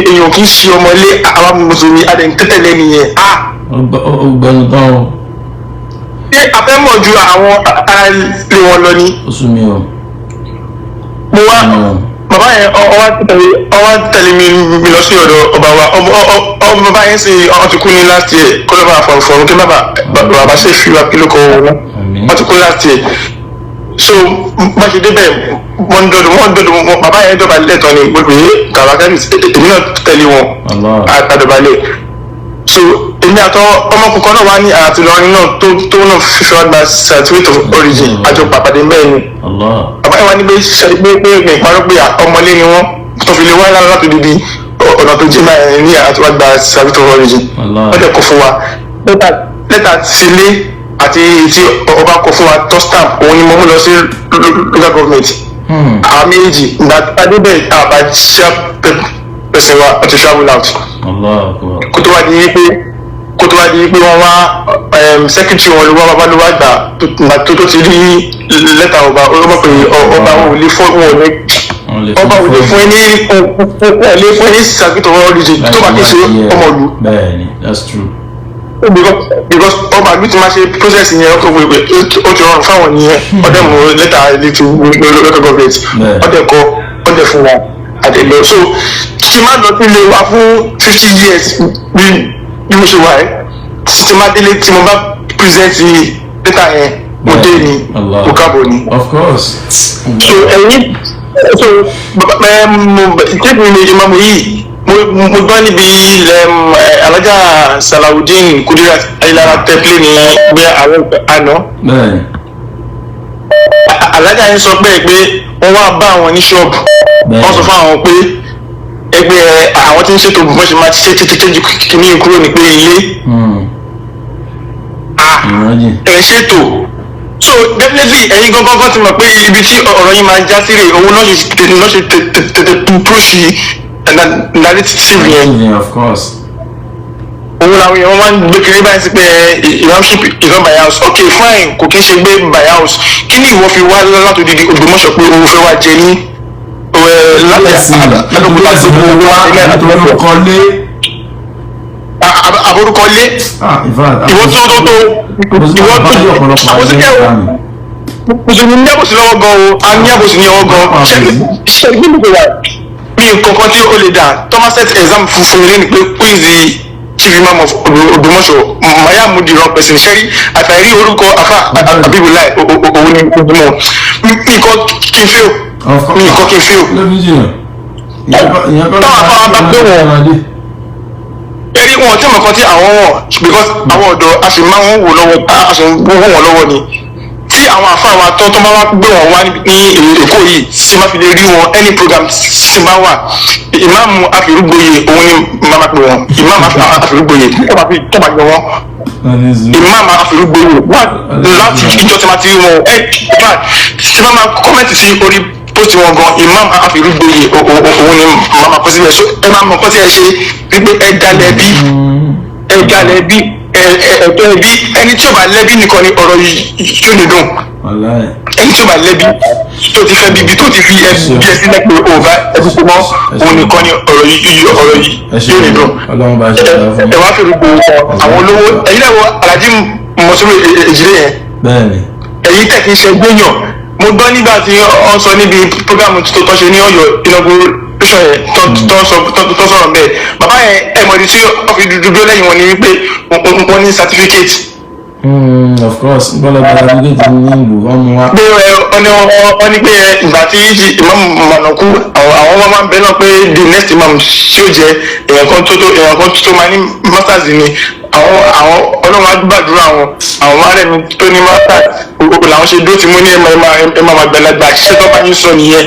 èèyàn kì í ṣe ọmọlé àwa mùsùlùmí, adẹ̀ ń tẹ́tẹ̀lé nìyẹn, ah. Ó gbẹnu tán o. Ṣé a fẹ́ mọ̀ ju àwọn ará ilé wọn lọ ni? Ó sú mi o. Mo wá bàbá yẹn, ọwá tẹ̀lé mi lọ sí ọ̀dọ̀ ọba wa. Ọba yẹn sì ọ ti kú ní last year, kó ló bá fọ̀rọ̀fọ̀rọ̀ kí bàbá bàbá ṣe fi wá kíló kọ́ wọn. Àmín. Wọ́n ti kú last year, so bá ṣe débẹ̀, wọ́n dọ̀dọ̀ wọn, bàbá yẹn dọ̀bálẹ̀ tán ni gbogbo yìí kàwákàrí, èmi náà tẹ̀lé wọn. Allah. Àdọ̀bálẹ̀, so èmi àtọ ọmọkùnrin kan náà wá ní àtìlọrin náà tó náà fífi wá gba certificate of origin, àjọ pàpàdé mẹ́rin. Allah. Bàbá yẹn wá ní pé ṣe pé mi ìparọ́ pé ọmọlé ni wọ́n tó fi lè wá lára láti dídí ọ̀nà tó jẹ́ máa ní àti wá gba certificate of origin. Allah. Wọ́n dẹ̀ kọ fún wa lẹ́tà sílé àti tí ọba kọ fún wa tó stamp, òun ni mo mú lọ sí local government. Àwọn méjì ìgbà adébẹ̀ àbá chairperson wa ti travel out. Allahu Akbar. Kó tó wá di pé wọ́n wá secretary wọn ló wá, bàbá ló wá gbà tó ti rí lẹ́tà ọba, ó mọ̀ pé ọba ò lè fọ́ wọn ò ní Wọ́n lè ọba ò lè fún ẹ ní ò lè fún ẹ ní certificate of origin tó bá kí ṣe ọmọ ìlú. Bẹ́ẹ̀ni, that's true. Because ọba ìlú ti máa ṣe process yẹn, ọkọ̀ wípé ó ti rọrùn fáwọn nìyẹn. Ọdẹ mú lẹ́tà ilé ti local government, ọdẹ kọ, ọdẹ fún wa àdèlọ. So kí n má lọ sí ilé wa fún 50 years bí mo ṣe wà ẹ́, tí má délé, tí mo bá present lẹ́tà yẹn, mo dé ni. Allah. Mo káàbọ̀ ni. Of course. So ẹ̀yin, so ẹ mo tẹ́kùn mi ìmọ̀ yìí, mo gbọ́ níbi ilẹ̀ alájà Salawudeen Kudirat Ayélujára tẹ́pẹ́lẹ́ ní bí àwọn àná. Bẹ́ẹ̀ni. Alájà yẹn sọ pé wọ́n wá bá àwọn ní ṣọ́ọ̀bù, wọ́n sọ fún àwọn pé ẹgbẹ́ àwọn tí ń ṣètò bó ṣe máa ṣe tètè tètè kìíní kúrò ní pé ilé. Ah. Ìrànjì. Ẹ̀ ń ṣètò, so definitely ẹ̀yin gangan kan ti mọ̀ pé ibi tí ọ̀rọ̀ yín máa já sí rè, òun náà ṣe tètè náà ṣe tètè push narrative yẹn. Yeah, of course. Òun làwọn èèyàn máa ń gbé kiri báyìí sí pé imamship is not by house. Okay, fine, kò kí ń ṣe gbé by house. Kí ni ìwọ fi wá látòdìdí Ògbómọ̀ṣọ́ pé òun fẹ́ wá jẹ ní láti Ẹ̀sìn Abẹ́òkúta ẹ̀sìn tó wá nítorí kọ́lé. Àbórúkọ lé. Ah, in fact. Ìwọ tó ìwọ tó ọ̀pọ̀lọpọ̀ àbòsí kẹ́ o, mùsùlùmí ní àbòsí lọ́wọ́ gan o, a ní àbòsí ní ọwọ́ gan. Ṣe ní gbogbo wa mi nǹkan tí ó lè dà thomas set exam fún mi lẹ́nu pé quiz chief imam of Ògbómọ̀ṣọ́ maya mú the wrong person ṣẹ́rí àtàrí orúkọ afa abibulai, òun ni mo mi nǹkan kí n fail, mi nǹkan kí n fail. Lóbi jìnnà. Ìyẹn kọ́ ló Táwọn afárá bá pé wọn ẹrí wọn tí mọ̀ kan tí àwọn wọ̀n, because àwọn ọ̀dọ́ a sì máa ń wò lọ́wọ́, a sì ń wò wọ́n lọ́wọ́ ni. Tí àwọn àfáà wa tó bá wá gbé wọn wá ní Èkó yìí, tí má fi lè rí wọn any program tí bá wà, ìmáàmù àfìrúgboyè, òun ni màmá pè wọn, ìmáàmù àfìrúgboyè tó bá fi tó bá gbé wọn, ìmáàmù àfìrúgboyè wá láti ìjọ tí ma ti rí wọn ẹ bá tí ma máa comment sí orí post wọn gan, ìmáàmù àfìrúgboyè, òun ni màmá kọ síbẹ̀. So ẹ máa mọ̀ kọ́ tí ẹ ṣe wípé ẹ dalẹ̀ bí ẹ jalè bí ẹ ẹ̀tọ́ ẹbí. Ẹni tí ó bá lẹ́bí nìkan ni ọ̀rọ̀ yìí yóò ní dùn. Wàláì. Ẹni tí ó bá lẹ́bí, tó ti fẹ́ bíbí, tó ti fi ẹbí ẹ sílẹ̀ pé ó bá ẹbí pé mọ́, òun nìkan ni ọ̀rọ̀ yìí Ẹ ṣe yóò ní dùn. Ọlọ́run bá ṣe dáa fún Ẹ wá fi rúgbò àwọn olówó, ẹ̀yin náà wọ Alhaji Mọ̀sùlùmí Èjìlẹ̀ yẹn. Bẹ́ẹ̀ni. Ẹ̀yin tẹ̀ kí n ṣe gbẹ̀yàn, mo gbọ́ nígbà tí wọ́n sọ níbi program tó tọ́ ṣe ní Ọ̀yọ́ inauguration yẹn, tó sọ̀rọ̀ bẹ́ẹ̀, bàbá yẹn, ẹ̀ mọ̀ ìdí tí wọ́n fi dúdú lẹ́yìn wọn ni wípé wọ́n ní certificate. Of course, bọ́lá bọ́lá bí ní ìlú wọn mú wa. Pé ẹ ọ ní pé ẹ ìgbà tí imam mọ̀nàkú, àwọn ọmọ máa ń bẹ náà pé the next imam tí ó jẹ èèyàn kan tó máa ní masters ni àwọn Ọlọ́run á gbàdúrà àwọn arẹ̀mí tó ní masters. làwọn ṣe dúró tí mo ní ẹ máa gbàlagbà ṣiṣẹ́ tó bá yín sọ nìyẹn.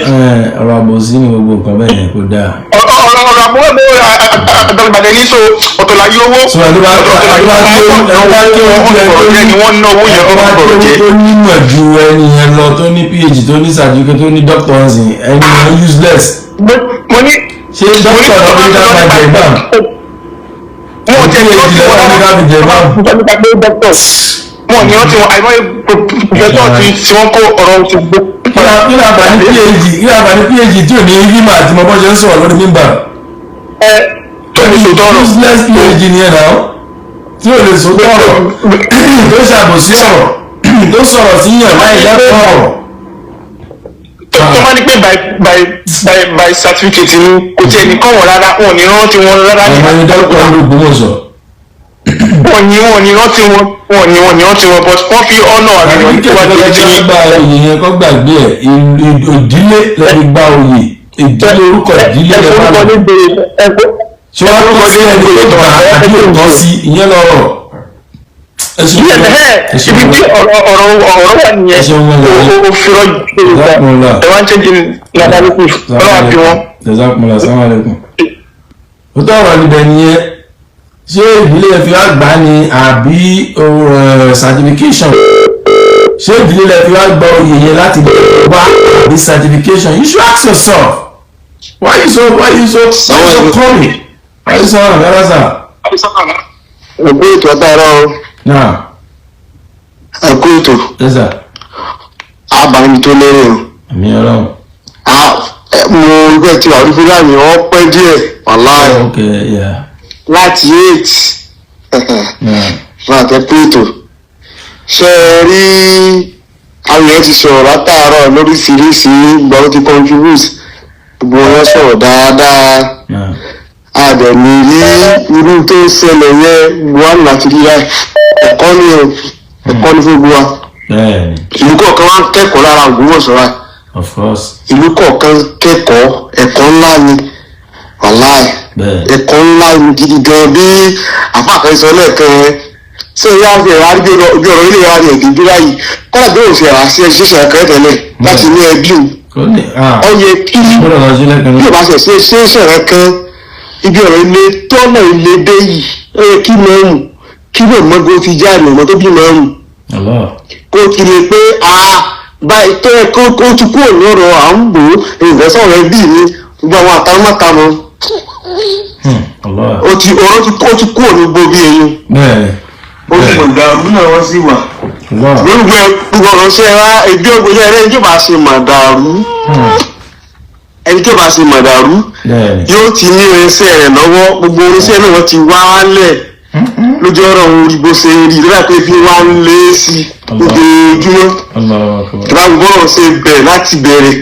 Ọ̀rọ̀ àbòsí ni gbogbo nǹkan bẹ́ẹ̀ yẹn kò dáa. Ọ̀rọ̀ àbúrò àgbàlagbà ní so ọ̀tọ̀ láyé owó sọ ẹni bá ọ̀rọ̀ jẹ́ ni wọ́n ná owó yẹn ẹni bá ọ̀rọ̀ jẹ́. tó nímọ̀ ju ẹni yẹn lọ, tó ní PhD, tó ní certificate, tó ní doctor ǹsìn, ẹni yẹn useless. Mo ní Ṣé doctor ló fi dá máa jẹ ìbámu? Wọn ò tẹ̀lé PhD lọ́sí lọ́wọ́ ní ká fi jẹ ìbámu. Wọn ò ní rántí wọn, àìmọye pòfẹ́sọ̀ tí wọ́n kó ọ̀rọ̀ ti gbó. Kí ni àǹfààní PhD? Kí ni àǹfààní PhD tí ò ní rímà àti mọ bọ́ ṣe ń sọ̀rọ̀ lórí mímbà? Ẹ tó ní sòtọ́ ọ̀rọ̀. Useless PhD ni ẹ̀ náà, tí ò lè sòtọ́ ọ̀rọ̀, tó ṣàbòsí ọ̀rọ̀, tó sọ̀rọ̀ sí yàn láì lẹ́kọ̀ọ́ ọ̀rọ̀. Tó bá ní pé by certificate ni, kò tiẹ̀ ní kọ́ wọn rárá, wọn ò ní rántí wọn rárá ní. Ọmọ ẹni dọ́kítọ̀ ń l'Ògbómọ̀ṣọ́. Wọn ò ní rántí wọn, wọn ò ní rántí wọn, but wọ́n fi ọ̀nà àgbẹ̀wò Certificate wá lọ́jọ́ di tí wọ́n gba oyè yẹn, kọ́ gbàgbé ẹ̀. Ìdílé lẹ́ni gba oyè, ìdílé, orúkọ ìdílé lẹ́ bá lọ. Ṣé wọ́n tọ́ sí ẹni tó gbà àbí ò tọ́ sí, ìyẹn lọ́rọ̀. Ẹ ṣeun. Yes, Ẹ ṣeun. ibi tí ọ̀rọ̀ wà nìyẹn. Ẹ ṣeun wọn lọ. O fi rọ Jazakumullah. ẹ wá ń change narrative, ọlọ́wà bí wọn. Jazakumullah, assalamu alaikum. Òótọ́ ọ̀rọ̀ níbẹ̀ nìyẹn. Ṣé ìdílé fi wá gbà ní àbí certification? Ṣé ìdílé lẹ fi wá gba oyè yẹn láti wá àbí certification? You should ask yourself. Why you so coming? Why you so rárá sà? Ẹ̀kú ètò ọ̀tàrọ̀ o. Náà. Ẹ̀kú ètò. Yes sir. Àbámi tó lérè o. Àmì Ọlọ́run. Mo gbẹ́ tí wàá rí fúlàní wọ́n pẹ́ díẹ̀ wàláì Okay, yeah. láti 8 láti ẹ̀kú ètò. Ṣé ẹ rí àwọn èèyàn ti sọ̀rọ̀ látàárọ̀ lóríṣiríṣi, gbọ́dọ̀ ti contribute, gbogbo wọn sọ̀rọ̀ dáadáa. Àdẹ̀mí rí irú tó ń ṣẹlẹ̀ yẹn wà láti rí láì ẹ̀kọ́ ni o, ẹ̀kọ́ ni fún gbogbo wa. Bẹ́ẹ̀ni. Ìlú kọ̀ọ̀kan wá ń kẹ́kọ̀ọ́ lára Ògbómọ̀ṣọ́ wa. Of course. Ìlú kọ̀ọ̀kan kẹ́kọ̀ọ́, ẹ̀kọ́ ńlá ni wàláì. Bẹ́ẹ̀ni. Ẹ̀kọ́ ńlá ni gidi gan, bí àpá kan sọ lẹ́ẹ̀kan yẹn. Ṣé ìyá fi ẹ̀rọ àrí bí ọ̀rọ̀ ilé ìyá rẹ̀ dé báyìí, kọ́lá bí òun fi ẹ̀rọ àṣẹ ṣíṣe ẹ̀kọ́ tẹ́lẹ̀ láti ní ẹbí òun. Kò ní Ó yẹ kí gbọ́dọ̀ lọ sí lẹ́ẹ̀kan bí náà. o bá ṣe ṣe ṣe ṣẹ̀rẹ̀ kan ibi ọ̀rọ̀ ilé tọ́nà ilé dé yìí, ó yẹ kí mọ́ọ̀mù kí lè mọ́gbó ti jáde ọmọ tó bí mọ́ọ̀mù Allah. kó ti lè pé a báyìí tó yẹ kó ti kúrò lọ́rọ̀ à ń bò ó ìfẹ́sọ̀ rẹ bí mi gbogbo àwọn àtàwọn Allah. ó ti ọ̀rọ̀ ti ó ti kúrò ní gbogbo bí eyín. Bẹ́ẹ̀ni. Ó ti mọ̀ dàrú náà wọ́n sì wà Allah. gbogbo gbogbo ọ̀rọ̀ ṣe ra ẹbí ọgbẹ́jọ́ ẹni tí ó bá ṣe mọ̀ dàrú, ẹni tí ó bá ṣe mọ̀ dàrú Bẹ́ẹ̀ni. yóò ti ní irinṣẹ́ rẹ̀ lọ́wọ́, gbogbo irinṣẹ́ náà wọ́n ti wálẹ̀ lójú ọ̀rọ̀ òun rí bó ṣe rí lọ́dà pé fi wá ń lé sí i lójoojúmọ́. Allahu akbar. Ìbá gbọ́dọ̀ ṣe bẹ̀rẹ̀ láti bẹ̀rẹ̀,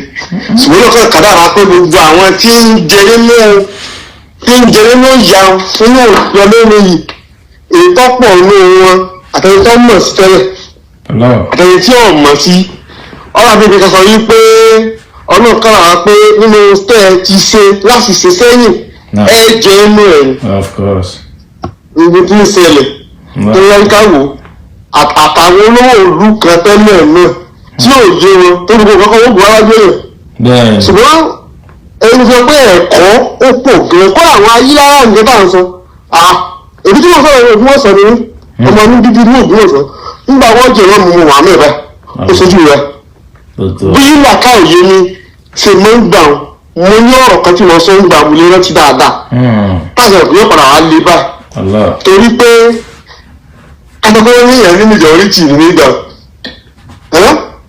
ṣùgbọ́n lọ́kàn kàdára pé gbogbo àwọn tí ń jẹ nínú tí ń jẹ nínú ìyá nínú ìyá lórí yìí, èyí tó pọ̀ nínú wọn, àtẹni tó mọ̀ sí tẹ́lẹ̀, Allah. àtẹni tí ò mọ̀ sí ọ̀rọ̀ àbíbi kan sọ yìí pé ọlọ́run kàdára pé nínú tẹ́ ẹ ti ṣe láti ṣe sẹ́yìn ẹ jẹ inú ẹ̀ ni. Of course. Gbogbo tí ń ṣẹlẹ̀ tó yẹ ká wò àtàwọn olówó ìlú kan tẹ́lẹ̀ náà tí ò yé wọn tó gbogbo kọ́kọ́ wọ́n bu arájú èèyàn. Bẹ́ẹ̀ni. Ṣùgbọ́n ẹni sọ pé ẹ̀kọ́ ó pọ̀ gan kọ́ àwọn ayélujára nǹkan tá à ń sọ èmi tí mo sọ̀rọ̀ ní Ògbómọ̀ṣọ́ ni mí, ọmọ ní bíbí ní Ògbómọ̀ṣọ́ nígbà wọ́n jẹ̀ wọ́n mú mu wà mẹ́ta ó sojú rẹ̀. Tòótọ́. Bí làkà òye mi ṣe mọ́ ń gbà mo ní ọ̀rọ̀ kan tí mo sọ ń gbà mo lè rántí dáadáa táṣà yóò padà wá lé báyìí. Allah. Torí pé akọ́kọ́ ní ìyẹn ní majority nígbà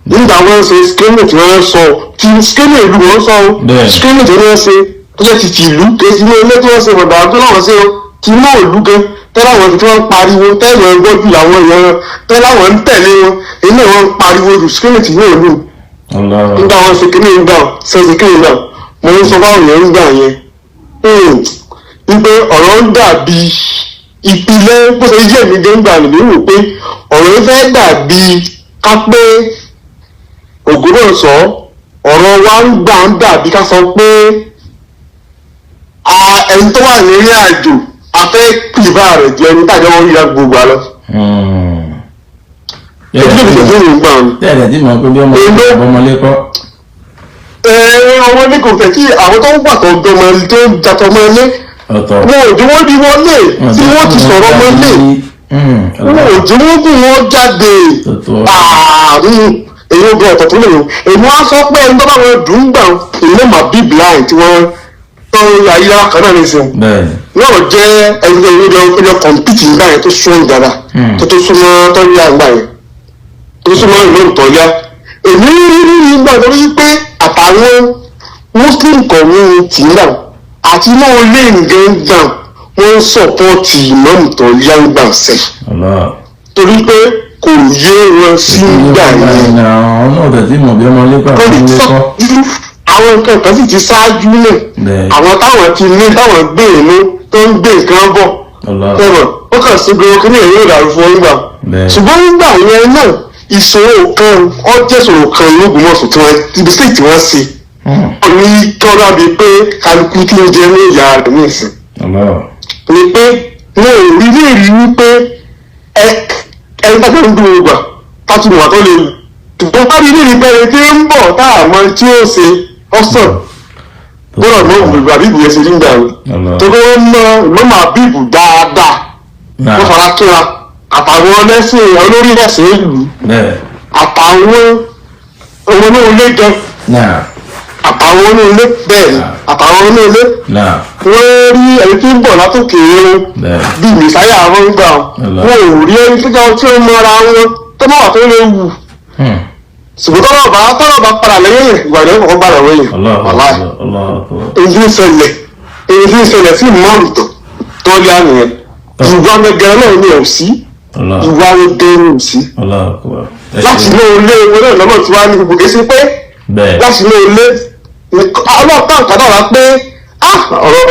nígbà wọ́n ṣe screening tí wọ́n sọ ti screening ìlú wọ́n sọ o. Screening tí wọ́n ṣe tó jẹ́ ti tìlú kèsì ní ilé tí wọ́n ṣe bọ̀dà tó láwọn ṣe o ti mú òlú gan tẹ́lá àwọn tí wọ́n ń pariwo tẹ́lẹ̀ ẹgbẹ́ jù làwọn èèyàn tẹ́lá àwọn ń tẹ̀lé wọn èyí náà wọ́n ń pariwo jù screening tí yóò lù. Allah. Nígbà wọn ṣe kíní gbà ṣe ṣe kíní gbà mo ń sọ fáwọn èèyàn ń gbà yẹn wípé ọ̀rọ̀ ń dàbí ìpìlẹ̀ bó ṣe yé mi gẹ́gbà nìyí wò pé ọ̀rọ̀ yìí fẹ́ dàbí ká pé Ògbómọ̀ṣọ́ ọ̀rọ̀ wa ń gbà ń dàbí ká sọ pé ẹni tó wà ní ìrìn àjò a fẹ́ pìlìbà rẹ̀ jẹ́ ẹni tàjọ́ wọn ríra gbogbo àlọ́. Ojú mi tẹ̀sí ìlú gbà wọn. Tẹ́lẹ̀ tí mo pé bí ọmọ ọmọlé kọ́. Ọmọ ní kò fẹ́ kí àwọn tó ń wà tó gbọmọ tó ń jatọ̀ mọ́ ilé. Ọ̀tọ̀. Wọn ò jẹ́ wọ́n rí wọlé tí wọ́n ti sọ̀rọ̀ mọ́ ilé. Wọn ò jẹ́ wọ́n gùn wọ́n jáde. Ààrùn èyí ó gbé ọ̀tọ̀ tó lè yọ. Èmi wá sọ pé ẹni tó bá wọn dùn gbà èyí náà máa bí blind tí wọ́n tọ́ ayélujára kan náà nìsín. Náà jẹ́ ẹni tó lọ kọ̀mpìtì nígbà yẹn tó sún dára tó tó súnmọ́ tọ́lá nígbà yẹn tó súnmọ́ ìlú ìtọ́já. Èmi rí rí nígbà tó rí pé àtàwọn muslim community náà àti náà lè gbẹ̀ngbà wọ́n ń sọ̀pọ̀tì ìmọ̀ọ́mù tó yá ń gbà sẹ́. Torí pé kò yé wọn sí gbà yẹn. Àwọn náà tẹ̀sí mọ̀ bí ọmọlé kọ́ àwọn ọmọlé kọ́. Àwọn nǹkan kan sì ti ṣáájú náà. Àwọn táwọn ti ní táwọn gbé inú tó ń gbé nǹkan bọ̀. Tẹ̀wọ̀n ó kàn sí gbogbo kí ní èyí ò dàrú fún nígbà. Ṣùgbọ́n nígbà yẹn náà ìṣòro kan ó jẹ́ ìṣòro kan l'Ógbómọ̀ṣọ́ tí wọ́n ibi sí tí wọ́n ṣe. Wọ́n ní tọ́lá bíi pé kálukú tí ń jẹ ní ìyá rẹ̀ ní ìsìn. Ni pé wọn ò rí lè rí wípé ẹni tá ń dúró gbà tátù wà tó lè ṣùgbọ́n bá rí lè rí pé ẹni tí ń bọ̀ tá a mọ tí ó ṣe ọ̀sán gbọ́dọ̀ mọ òbí àbíbù yẹn ṣe rí gbà rẹ̀ tó kọ́ wọ́n mọ ìmọ̀mọ̀ àbíbù dáadáa wọ́n fara kíra àtàwọn ọlẹ́sìn olórí ẹ̀sìn ìlú àtàwọn olóòlé gan àtàwọn olóòlé bẹ́ẹ̀ àtàwọn olóòlé wọ́n rí ẹni tí ń bọ̀ látòkè irun bí mìsáyà wọn gbà wọn ò rí ẹni tó jọ tí ó mọra wọn tó bá wà tó lè wù ṣùgbọ́n tọ́lọ̀ bá padà lẹ́yìn ìgbà ìdánwò kọ̀ọ̀kan padà lẹ́yìn wàláì èyí tí ń ṣẹlẹ̀ sí ìmọ̀ràn tó yá nìyẹn ìwà gẹ́gẹ́ náà ni ò sí ìwà gẹ́gẹ́ ni ò sí láti ilé ilé wọn náà lọ́nà tí wàá ní gbogbo kìí ṣe pé láti ilé ilé ọlọ́pàá nǹkan náà wá pé ọ̀rọ̀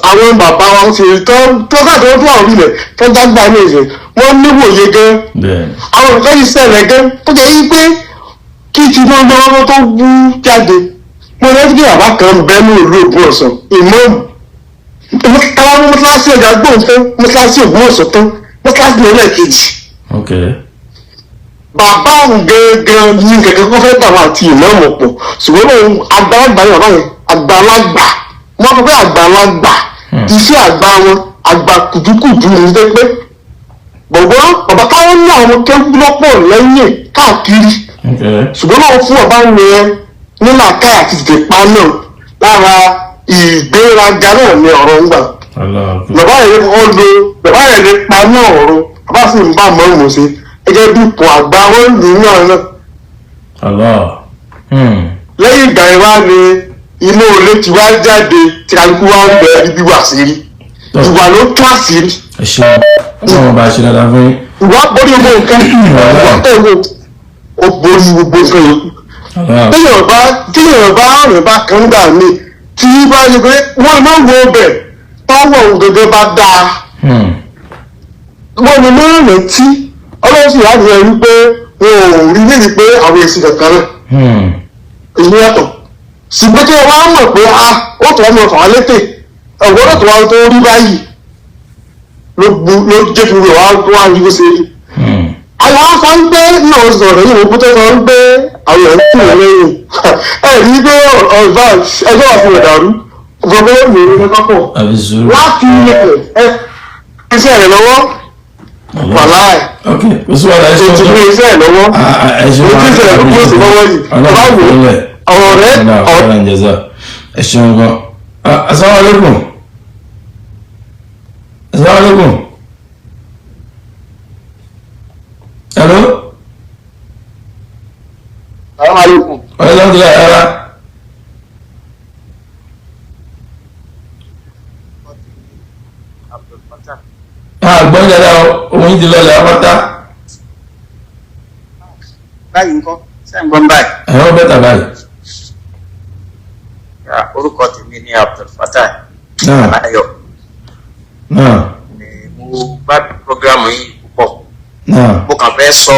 àwọn bàbá wa ti rí tó káàkiri tó wà orílẹ̀ tó dágbà ní ìsìn wọ́n níwòye gan àwọn nǹkan yìí ṣẹlẹ̀ gan tó jẹ́ yí pé kí Tinubu lọ́wọ́ tó wú jáde mo rántí pé bàbá kan bẹ́ẹ̀ ní ìlú Ògbómọ̀ṣọ́ ìmọ̀ọ́mù táwọn mọ́tíláṣí ọjà gbóhùn tán mọ́tíláṣí Ògbómọ̀ṣọ́ tán mọ́tíláṣí ní ẹlẹ́ẹ̀kejì. Bàbá òun gangan ní kẹ̀kẹ́ kó fẹ́ tàwọn àti ìmọ̀ọ́mù pọ̀ ṣùgbọ́n òun àgbàlagbà ni bàbá yẹn àgbàlagbà wọ́n sọ pé àgbàlagbà iṣẹ́ àgbà wọn àgbà kùdùkùdù ní pé bọ̀bọ̀ bàbá táwọn ní àwọn kẹ́kú lọ́pọ̀ lẹ́yìn káàkiri ṣùgbọ́n náà fún bàbá yẹn ní làákàyà àti tètè pa náà lára ìgbéraga náà ni ọ̀rọ̀ ń gbà. Bàbá yẹn kọ́kọ́ lo bàbá yẹn lè pa náà ọ̀rọ̀ bàbá sì ń bá mọ́ọ̀mù ṣe gẹ́gẹ́ bí ipò àgbà wọn lù ú náà náà. Lẹ́yìn ìgbà yẹn wá ni inú ilé tí wá jáde tí kálukú wá ń bẹ ibi wà sí rí ìwà ló tó àṣírí. Ẹ ṣeun, Ọlọ́run bá ṣe dáadáa fún yín. Ìwà borí gbogbo nǹkan, ìwà tẹ̀wé ó borí gbogbo nǹkan yòókù. Téèyàn bá rìn bá kan gbà mí tí bá yẹ pé wọ́n máa ń wo ọbẹ̀ tọ́wọ́ òun gẹ́gẹ́ bá dáa. Wọ́n ní máa ń rántí Ọlọ́run sì láti rẹ̀ wípé wọn ò rí lérí pé àwọn èsì kankan náà. Èyí yàtọ̀ ṣùgbọ́n tí wọ́n á mọ̀ pé a ó tọ́ ọmọ fà á létè ọ̀gbọ́n tó wá tó rí báyìí ló jẹ́ fi wẹ̀ wá tó wá rí bó ṣe rí. Àwọn aṣọ ń gbé náà sọ̀rọ̀ yìí wọ́n tó sọ ń gbé àwọn èèyàn tì wọ́n lẹ́yìn ẹ rí pé ọ̀rọ̀ ẹjọ́ àti ìdàrú gbogbo ìrìn ní kọ́kọ́ láti ilẹ̀ iṣẹ́ rẹ̀ lọ́wọ́ wàláì ètò ní iṣẹ́ rẹ̀ lọ́wọ́ ètò iṣẹ́ rẹ̀ lọ́wọ́ sí lọ́wọ́ yìí báwo ọ̀rọ̀ rẹ̀ ọ̀rọ̀. Ẹ ṣeun gan. Assalamu alaikum. Assalamu alaikum. Hello. Assalamu alaikum. Ọ̀rẹ́ ara. Àgbọ̀n dáadáa ohun yìí ti lọ́lẹ̀ apáta. Báyìí ńkọ́, ṣé ń gbọ́n báyìí? Ẹ̀rọ bẹ́tà báyìí. Orúkọ tèmi ni Abdulfatah Aláyọ̀. Mo gbádùn programu yìí púpọ̀. Mo kàn fẹ́ sọ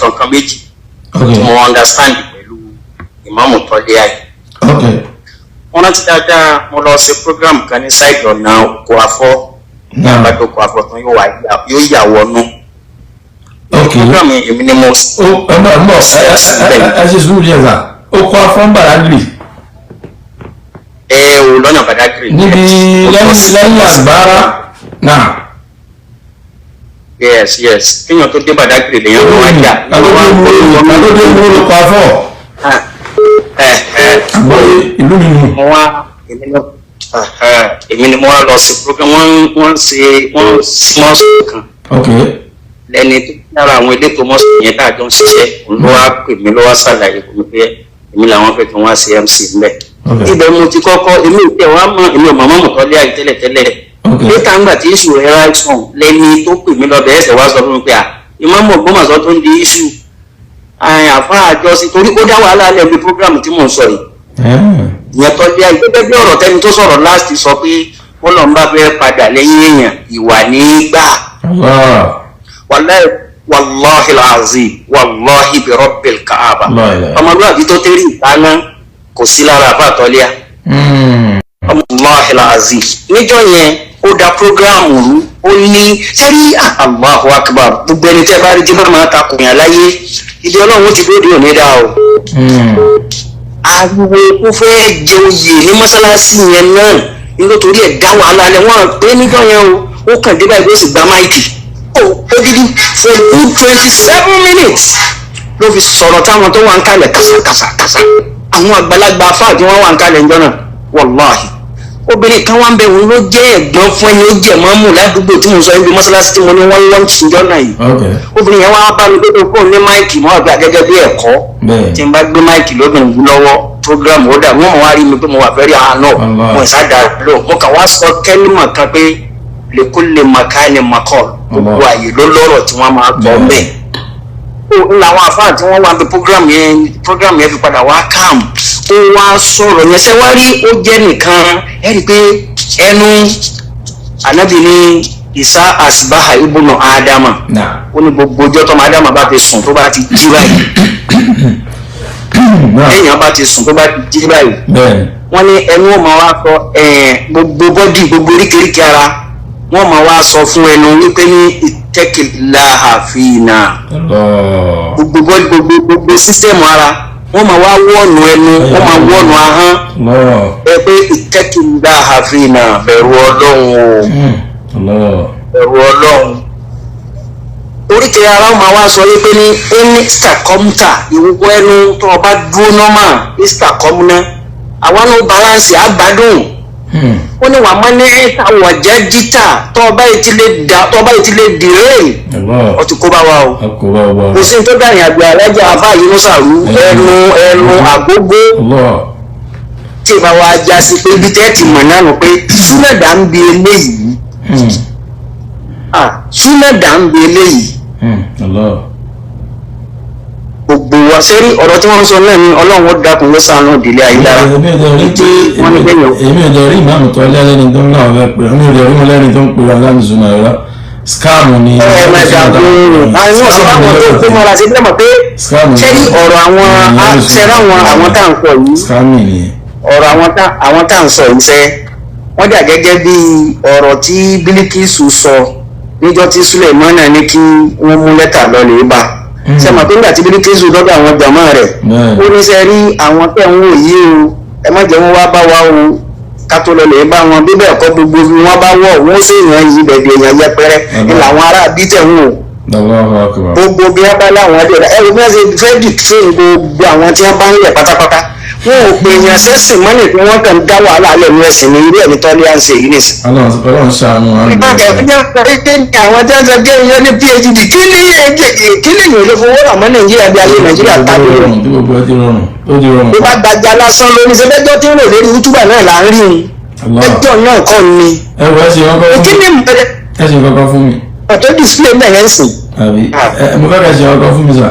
nǹkan méjì tí mo understand pẹ̀lú ìmáàmù Tọ́lé ayé. Wọ́n rántí dáadáa mo lọ ṣe program kan ní sáìdì ọ̀nà oko afọ́. Àgbàdo oko afọ́ tán yóò yà wọnú. Program yẹn èmi ni mo. Ó ẹ mọ̀, ẹ mọ̀, ẹ ṣe sùúrù díẹ̀ sà. Oko Afọ́ ń Badagry. Ẹ o, lọ́nà Badagry. Níbi lẹ́yìn àgbára náà. Yes, kéèyàn tó dé Badagry lèèyàn ló wá jà. Alóde mú Oko Afọ́. Àgbọ̀yé ìlú mi nù. Mo wá, èmi ni mo wá lọ sí program. Wọ́n ṣe wọ́n mọ́sùn kan. Lẹ́ni tó lára àwọn elétò mọ́sùn yẹn tá a jọ ń ṣiṣẹ́, òun ló wá pè mí, ló wá ṣàlàyé fún mi pé èmi làwọn fẹ́ kí wọ́n á ṣe MC ńbẹ̀. Ibẹ̀ mo ti kọ́kọ́, èmi ò tẹ̀ wá mọ̀, èmi ò mọ̀ mọ̀mọ́ lé àyè tẹ́lẹ̀tẹ́lẹ̀. Later, ńgbà tí issue rẹ̀ right on, lẹ́ni tó pè mí lọ́bẹ̀ ẹ̀sẹ̀ wá sọ fún mi pé à, ìmáàmù Ògbómọ̀ṣọ́ tó ń di issue àfa àjọsí, torí ó dá wàhálà lẹ́bi program tí mò ń sọ yìí. Ìyẹn tó lé àyè, gẹ́gẹ́ bí ọ̀rọ̀ tẹ́ni tó sọ̀rọ̀ last sọ pé wọ́n lọ́n bá fẹ́ padà lẹ́yìn èèyàn, ìwà ní gbà. Wàláhì, wàláhì alazim, wàláhì bi rabbil káàbà, ọmọlúwàbí tó tẹ́rì ìtaná kò sí lára àfa àtọ́lẹ́à. Wàláhì alazim, níjọ́ yẹn ó da program rú. Ó ní sẹ́rí, Allahu akbar, gbogbo ẹni tẹ́ bá rí tí bá máa takò yàn láyé, ibi Ọlọ́run ti dóde òní dá o. Ariwo ó fẹ́ jẹ oyè ní mọ́sálásí yẹn náà nítorí ẹ̀ dá wàhálà lẹ̀ wọ́n pé níjọ́ yẹn o, ó kàn dé báyìí, ó sì gba mic, ó odidi for good 27 minutes ló fi sọ̀rọ̀ táwọn tó wà ń kalẹ̀ kàṣàkàṣàkàṣà, àwọn àgbàlagbà afáà tí wọ́n wà ń kalẹ̀ ńjọ́ náà. Wàláhì, obìnrin kan wá ń bẹ, òun ló jẹ́ ẹ̀gbọ́n fún ẹni ó jẹ́ mọ́mù ládùúgbò tí mo sọ ibi mọ́sálásí tí mo ní wọ́n lọ́ọ̀ṣì ńjọ́ náà yìí. Obìnrin yẹn wá bá mi pé kó ní mic mọ́ àgbà gẹ́gẹ́ bí ẹ̀kọ́ tí n bá gbé mic lóbìnrin yìí lọ́wọ́, program ó dà, wọ́n mọ̀ wá rí mi pé mo wà fẹ́rí àánú mo ìsádà lò. Mo kàn wá sọ kẹ́límà kan pé lèkó lè màkà ni màkọ́, gbogbo àyè ló lọ́rọ̀ tí wọ́n máa kọ́ bẹ́ẹ̀ làwọn àfáà tí wọ́n wá bí program yẹn fi padà wá calm. Ó wá sọ̀rọ̀ yẹn, ṣé wá rí, ó jẹ́ nìkan ẹ rí i pé ẹnu ànábì ní ìsá àsìbáhà ibùnà ádámà, ó ní gbogbo ọjọ́ tọ́mọ ádámà bá fi sùn tó bá ti jí báyìí, téèyàn bá ti sùn tó bá ti jí báyìí, wọ́n ní ẹnu ó máa wá sọ, gbogbo body, gbogbo oríkèéríkèé ara, wọ́n máa wá sọ fún ẹnu wípé ní ittaqillaha fina. Gbogbo body, gbogbo system ara, wọ́n máa wá wọ́ọ̀nù ẹnu, wọ́n máa wọ́ọ̀nù ahọ́n ẹ pé ittaqillaha fina, bẹ̀rù Ọlọ́run o, bẹ̀rù Ọlọ́run. Oríkèé ara wọn máa wá sọ wípé ní ẹni istaqamta, ìwúkọ ẹnu tó o bá dúró normal, istaqamna, àwọn náà balance àgbàdùn. Ó ní wàá mọ́ ní ìtawọ̀jẹ́ dítà tó ọba yìí ti lè dà, tó ọba yìí ti lè dìré, ó ti kó bá wa o. Kò sí ní tó dàrin àgbẹ̀ alájà afá yìí ló sàrú ẹnu ẹnu àgógó tí ìbá wa já sí pé ibi tẹ́ ti mọ̀ náà nù pé súnẹ̀dá ń bi eléyìí, súnẹ̀dá ń bi eléyìí. Gbogbo wa sẹ́rí ọ̀rọ̀ tí wọ́n ń sọ náà ni Ọlọ́run ó dákun ló sànú ìdílé ayélujára. Èmi ò dẹ̀ rí ìmáàmù tó lẹ́ni tó ń náà fẹ́ pè, èmi ò dẹ̀ rí wọn lẹ́ni tó ń pè wọn láti sùn náà rárá, scam ni. Ẹ ẹ dàgbù àwọn ọ̀sán báwọn tó kó mọ́ra sí bílẹ̀ mọ̀ pé sẹ́rí ọ̀rọ̀ àwọn sẹ́rí àwọn tá à ń sọ yìí, scam ni. Ọ̀rọ̀ àwọn tá à ń sọ yìí sẹ́, wọ́n dà gẹ́gẹ́ bí ọ̀rọ̀ tí Bílíkìsù sọ níjọ́ tí Sulemana ní kí wọ́n mú lẹ́tà lọ lè bá ṣe mọ̀ pé nígbà tí Bílíkìsù dọ́dọ̀ àwọn jàmá rẹ̀, ó ní sẹ́ rí àwọn tẹ̀ ń wò yìí o, ẹ má jẹ́ wọ́n wá bá wa o, ká tó lọ lè bá wọn, bí bẹ́ẹ̀ kọ́ gbogbo bí wọ́n bá wọ̀ wọ́n sì yàn yí bẹ̀bẹ̀ èèyàn yẹpẹrẹ ní làwọn ará bí tẹ̀ ń wò. Gbogbo bí wọ́n bá láwọn ẹbí ẹ wo bí wọ́n ṣe fẹ́ dìtún gbogbo àwọn tí wọ́n bá ń yẹ pátápátá, wọn ò pè yàn sẹ́sìn mọ́nì pé wọ́n kàn ń dá wàhálà lẹ̀ ní ẹ̀sìn ní irú ẹ̀mí tọ́lé à ń ṣe yìí nìsín. Ọlọ́run ṣàánú wa. Àwọn tí wọ́n sọ pé èèyàn ní PhD, kí ni kí ni èèyàn lè fowó rà mọ́ Nàìjíríà bí ayé Nàìjíríà tàbí rẹ̀. Gbogbo ẹ ti rọrùn, ó ti rọrùn. Bí bá gbajà lásán lórí ṣẹfẹ́jọ́ tí ń rò lórí útúbà náà là ń rí un, ẹjọ́ náà kọ́ ni. Ẹ wọ, ẹ ṣe kọ́kọ́ fún mi, ẹ ṣe kọ́kọ́ fún mi. Ọ̀tọ́ display náà yẹn sìn. Àbí ẹ mo fẹ́ kẹ́ ṣe kọ́kọ́ fún mi sà.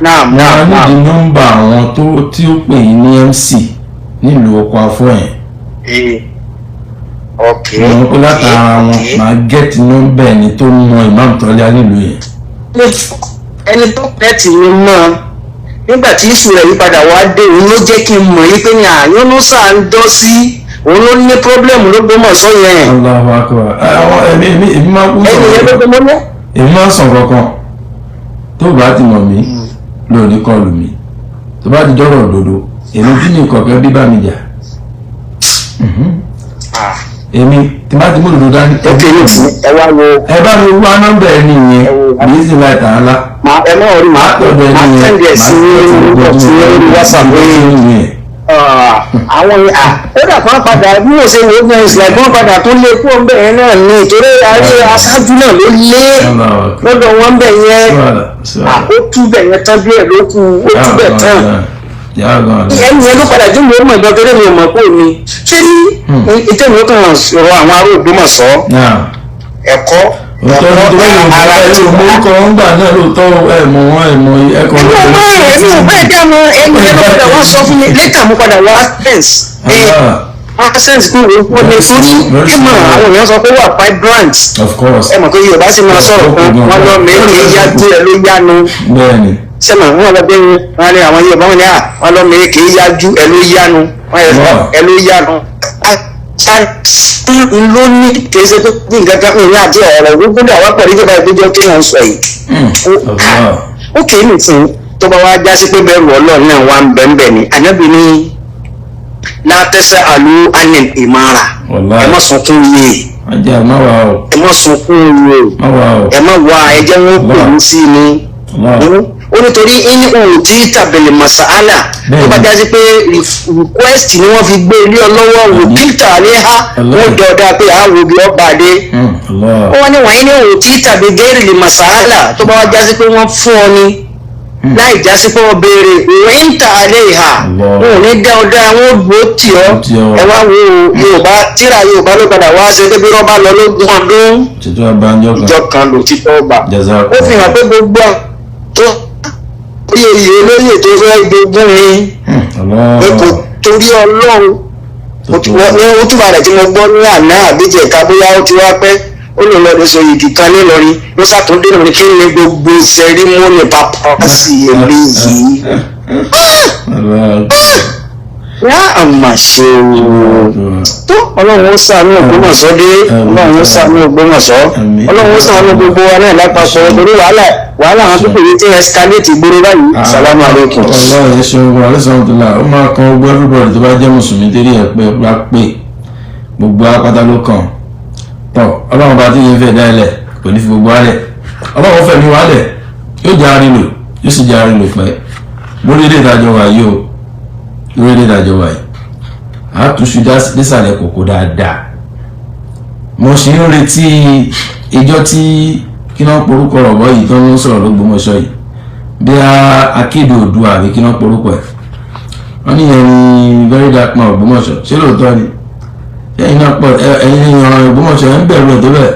Naam, naam, naam. Mo ní nọ́mbà àwọn tó tí ó pè yín ní MC nílùú Oko Afọ́ yẹn. Ok. Mo rò pé látara wọn máa get nọ́mbà ẹni tó mọ ìmáàmù Tọ́lá nílùú yẹn. Ẹni tó pẹ́ tì mí mọ́ nígbà tí iṣu rẹ̀ yí padà wá dé, òun ló jẹ́ kí n mọ̀ yí pé ní àyọ́núsà ń dọ́ sí, òun ló ní problem l'Ógbómọ̀ṣọ́ yẹn. Allahu akbar, àwọn èmi máa kú sọ̀rọ̀. Ẹni yẹn ló gbé mọ́lẹ́. Èmi máa ń sàn kankan tó bá ti mọ̀ mí lónìí kọlù mi, tó bá ti dọ́rọ̀ òdodo, èmi tí mi kọ̀ọ̀kan bí bá mi jà, èmi tí bá ti mú òdodo dání. Ẹ wá wo. Ẹ bá mi wá nọ́mbà ẹni yẹn bí sì láì tà á lá. Ẹ má rí, màá send ẹ sí orí WhatsApp yẹn. Àwọn ó dà kán padà bí mo ṣe wò ó gan, ìsìlẹ̀ kán padà tó lé kó ń bẹ̀ yẹn náà ní ìtorí ayé aṣáájú náà ló lé lọ́dọ̀ wọn bẹ̀ yẹn. Ó tú bẹ̀ yẹn tán bí ẹ̀ ló kú, ó tú bẹ̀ tán. Ẹni yẹn ló padà jùlọ mọ̀ ìgbà torí mi ò mọ̀ pé mi ṣé ní ìtẹ̀wé kan rọ àwọn ará Ògbómọ̀ṣọ́ ẹ̀kọ́. Òótọ́ ní tó bá yóò ara ẹ ò mọ orúkọ wọn gbà náà lóòótọ́, ẹ mọ wọn, ẹ mọ ẹkọ. Èmi ò mọ, èmi ò bẹ́ẹ̀ dá mọ ẹni yẹn ló padà wá sọ fún mi later. Mo padà wá sense wá sense pé òun kò lè torí ẹ mọ àwọn èèyàn sọ pé wà vibrant. Of course. Ẹ mọ̀ pé Yorùbá sì máa sọ̀rọ̀ kan, wọn lọ mẹ́rin yá díẹ̀ ló yánu. Bẹ́ẹ̀ni. Sẹ́mọ̀ wọn lọ bẹ́ẹ̀, wọn ní àwọn Yorùbá, wọn ní à wọn lọ mẹ́rin kì í yájú ẹ ló yánu, ẹ ló yánu ló ní kì í ṣe pé bí nǹkan kan ní àti ọ̀rọ̀ gbogbo àwọn pẹ̀lú ìjọba ìgbẹ́jọ́ tí wọ́n ń sọ yìí. Ó kì í nìsín tó bá wá já sí pé bẹ́ẹ̀rù Ọlọ́run náà wà ń bẹ̀ǹbẹ̀ ni ànábì ní látẹ́sẹ̀ àlù anil ìmara, ẹ má sunkún yìí. Ajá má wà o. Ẹ má sunkún yìí. Má wà o. Ẹ má wà, ẹ jẹ́ wọn pè mí sí ni. Ó nítorí ní òun tí tàbílì masala tó bá jásí pé request ni wọ́n fi gbé ilé ọlọ́wọ́ wò kíntà ní ha wọ́n dọ̀ọ́dá pé àwọ̀ bí ọba dé. Ó wọ́n ní wọ̀nyí ní òun tí tàbí gẹ́rìlì masala tó bá wá jásí pé wọ́n fún ọ ní láì jásí pé wọ́n béèrè òun ń tà lé ìhà, wọn ò ní dá ọ dá, wọn ò gbó tì ọ́. Ẹ wá wo Yorùbá, tíra Yorùbá ló padà wá ṣe pé bí wọ́n bá lọ lógún ọdún, ìjọ kan lò títọ́ ọba. Ó fi hàn pé gbogbo tó orí oyè olóyè tó fẹ́ gbógun ni pé kò torí Ọlọ́run ní ojúbà rẹ̀ tí mo gbọ́ ní àná àbíjẹ̀ka, bóyá ó ti wá pẹ́, ó lè lọ́ọ́ sọ yìí kan nílọrin ló ṣàtúndé lórí kí ni gbogbo sẹrímọ́nì pápásì eléyìí. Yá àmà ṣe o tó, Ọlọ́run ó ṣàánú Ògbómọ̀ṣọ́ dé, Ọlọ́run ó ṣàánú Ògbómọ̀ṣọ́, Ọlọ́run ó ṣàánú gbogbo wa náà lápapọ̀, torí wàhálà wàhálà àwọn pípé yìí ti escalate gbòòrò báyìí. Salamu aleykum. Ọlọ́run ẹ ṣeun wa alẹ́sàn tó la ó máa kan gbogbo everybody tó bá jẹ́ mùsùlùmí torí ẹ̀ pé bá pé gbogbo apáta ló kàn tọ́. Ọlọ́run bá tí yẹn fẹ́ dá ilẹ̀ kò ní fi gbogbo alẹ̀, Ọlọ́run fẹ̀mí wálẹ̀, yóò jẹ́ arìnlò, yóò sì jẹ́ arìnlò pẹ́ lórí ilé ìdájọ́ wa yìí o. Lórí ilé ìdájọ́ wa yìí, àtúnṣe désàlẹ̀ kòkó dáadáa. Mo sì ń retí ìjọ tí kí náà porúkọ ọ̀bọ yìí tó ń sọ̀rọ̀ l'Ógbómọ̀ṣọ́ yìí, bí akéde Oòduà àbí kí náà porúkọ ẹ̀, wọ́n ní ẹni very dark man Ògbómọ̀ṣọ́. Ṣé lóòótọ́ ni? Ẹ̀yin náà pọ̀, ẹ̀yin ìran Ògbómọ̀ṣọ́ ẹ̀ ń bẹ̀rù ẹ̀ tó bẹ̀.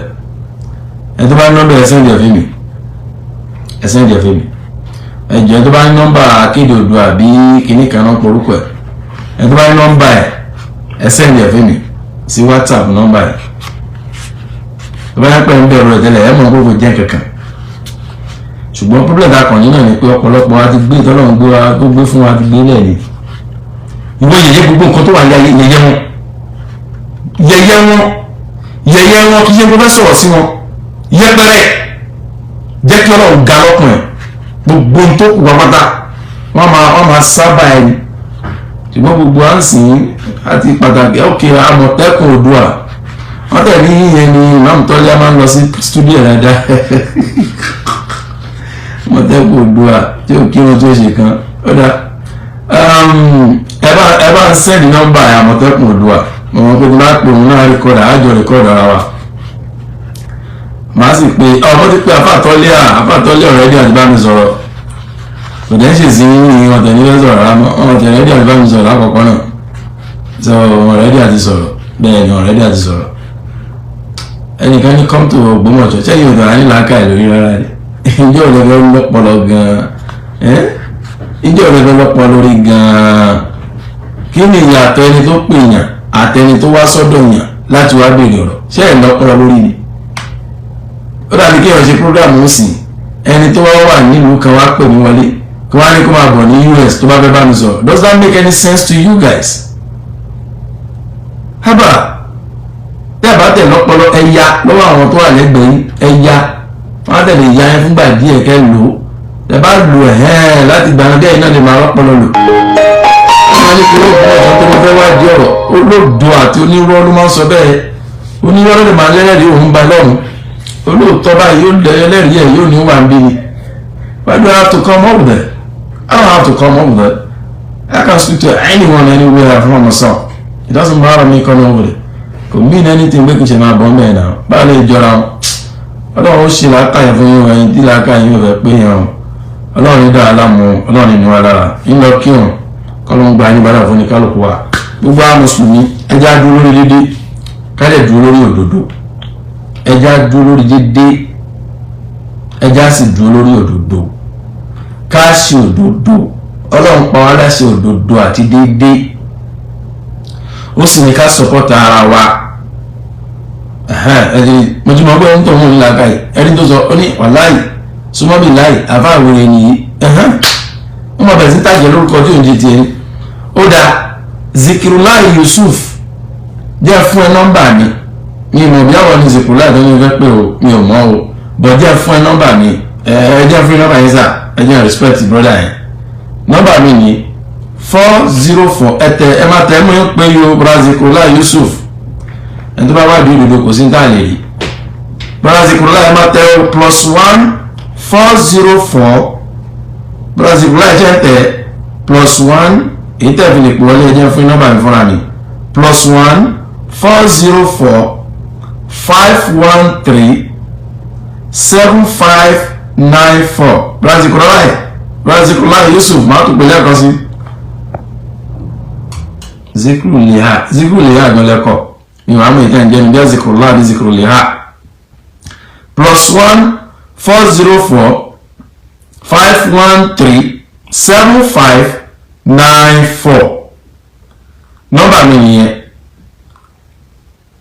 Ẹ̀ tó bá ní nọ́mbà, ẹ̀ send ẹ̀ fún mi, ẹ̀ send ẹ̀ fún mi. Ẹ̀jọ̀, tó bá ní nọ́mbà akéde Oòduà bí kinní kan náà porúkọ ẹ̀, ẹ̀ tó bá ní nọ́mbà ẹ̀, ẹ̀ send ẹ̀ fún mi sí WhatsApp nọ́mbà ẹ̀. Tó bá yẹ pé ń bẹ̀rù ẹ̀ tẹ́lẹ̀, ẹ̀ mọ̀ gbogbo jẹ́ kankan. Ṣùgbọ́n problem ta kàn nínú ni pé ọ̀pọ̀lọpọ̀ wa ti gbé ìtọ́lọ́run gbé wa tó gbé fún wa ti gbé lẹ̀ ni. Ìwọ yẹ̀yẹ́ gbogbo nǹkan tó wà ní ayé, yẹ̀yẹ́ wọn, yẹ̀yẹ́ wọn, yẹ̀yẹ́ wọn, kí yẹn kó fẹ́ sọ̀rọ̀ sí wọn yẹpẹrẹ, jẹ́ kí Ọlọ́run ga lọ́kùn ẹ̀. Gbogbo ohun tó kù wá pátá, wọ́n máa sábà ẹni. Ṣùgbọ́n gbogbo à ń sìn àti pàtàkì òkè Àmọ̀tẹ́kùn Oòduà, wọ́n tẹ̀ ní yíyẹn ni Imam Tọ́lá máa ń lọ sí studio dáadáa. Àmọ̀tẹ́kùn Oòduà tí ò kírun tó ṣe kan, ó dá ẹ bá ń send nọ́mbà Àmọ̀tẹ́kùn Oòduà. Mo mọ̀ pé tí bá pè òun náà record, àjọ record ara wa. Màá sì pé ọ, mo ti pe àfàtọ́lé, àfàtọ́lé already àti bá mi sọ̀rọ̀. Kò dẹ́ ṣe sí ní ọ̀tẹ̀ ní fẹ́ sọ̀rọ̀ rárá, ọ̀tẹ̀ ready àti bá mi sọ̀rọ̀ lákọ̀ọ́kọ́ náà. So already àti sọ̀rọ̀, bẹ́ẹ̀ ni already àti sọ̀rọ̀. Ẹnìkan ní come to Ògbómọ̀ṣọ́, ṣẹ́yìn òdò àní làákà ẹ̀ lórí rárá ni. Ìjọ òde fẹ́ lọ́pọlọ gan-an? Ìjọ òde fẹ́ lọ́pọlọ lórí gan-an? Kí ni ìyàtọ̀ ẹni tó pè yàn àtẹni tó wá sọ́dọ̀ yàn láti wá béèrè ọ̀rọ̀? Ṣé ẹ̀ lọ́pọlọ lórí ni? Ó dàbí kí èèyàn ṣe program ó sìn, ẹni tó wá wà nílùú kan wá pè mí wọlé, kí wọ́n á ní kó máa bọ̀ ní US tó bá fẹ́ bá mi sọ̀rọ̀. Does that make any sense to you guys? Haba, tẹ́ ẹ bá tẹ̀ lọ́pọlọ, ẹ̀yà lọ́wọ́ àwọn tó wà lẹ́gbẹ̀ẹ́ yín, ẹ̀yà. Wọ́n á tẹ̀lé ìyá yẹn fúngbà díẹ̀ kẹ́ lò ó. Ẹ bá lò ẹ̀hẹ́n láti gbàgbé díẹ̀ náà lè máa rọ́pọlọ lò. Wọ́n ní kí ló bọ́ ọ̀sán tó mo fẹ́ wá di ọ̀rọ̀. Olódo àti onírọ́ ló máa ń sọ bẹ́ẹ̀. Onírọ́ ló lè máa lẹ́rìí òun ba lọ́run. Olóòótọ́ báyìí yóò lẹ́rìí ẹ̀ yóò ní wà ń bí ni. Why do I have to come up there? I don't have to come up there. I can speak to anyone anywhere from myself. It doesn't matter me coming over there. Kò mean anything pé kì í ṣe máa bọ́ mẹ́ẹ̀ náà. Báwo lè jọra wọn? Ọlọ́run ó ṣe làákàyè fún yín ẹyin tí làákàyè yín ò fẹ́ pé yẹn o. Ọlọ́run ní dára láàmú, Ọlọ́run ní nira lára. Yín lọ kí òun, kọ́ ló ń gba yín bàdà fún ní kálukú wa. Gbogbo àwọn mùsùlùmí, ẹja dúró lórí dédé, ká dẹ̀ dúró lórí òdodo. Ẹja dúró lórí dédé, ẹja sì dúró lórí òdodo. Ká ṣe òdodo. Ọlọ́run pa wá láṣẹ òdodo àti dédé. Ó sì ní ká support ara wa. Mo ti mọ̀ pé ohun tó ń mú ní làákàyè. Ẹni tó sọ, ó ní wàláì, súnmọ́ bí láì, àfa àwòrán nìyí. Wọ́n máa bẹ̀rẹ̀ sí tàjẹ́ lórúkọ tí òun jẹ tiẹ̀. Ó dáa, Zikirulai Yusuf jẹ́ fún ẹ nọ́mbà mi. Mi ò mọ̀ bí àwọn ní Zikirulai tó ní fẹ́ pé o, mi ò mọ̀ o. Bọ̀ jẹ́ fún ẹ nọ́mbà mi. Ẹ jẹ́ fún nọ́mbà yín sà, ẹ jẹ́ respect brother yẹn. Nọ́mbà mi ni 404. Ẹ tẹ ẹ má tẹ ẹ mú yín pé yo brother Zikirulai Yusuf. Ẹni tó bá wá di òdodo kò sí ní tàlẹ́ yìí. Brother Zikirulai ẹ má tẹ o +1 404. Brother Zikirulai jẹ́ tẹ +1. Èyí tẹ̀ fi lè pè wọlé, ẹ jẹ́ fún nọ́mbà mi fúnra mi. +1 404 513 7594. Brother Zikirulai, Brother Zikirulai Yusuf, máa tún pè lẹ́ẹ̀kan sí. Zikiruliha, Zikiruliha gan lẹ́kọ̀ọ́. Mi ò àmọ́ ìtàn jẹ́ mi bí Zikirulai bí Zikiruliha. +1 404 513 7594. Nọ́mbà mi nìyẹn.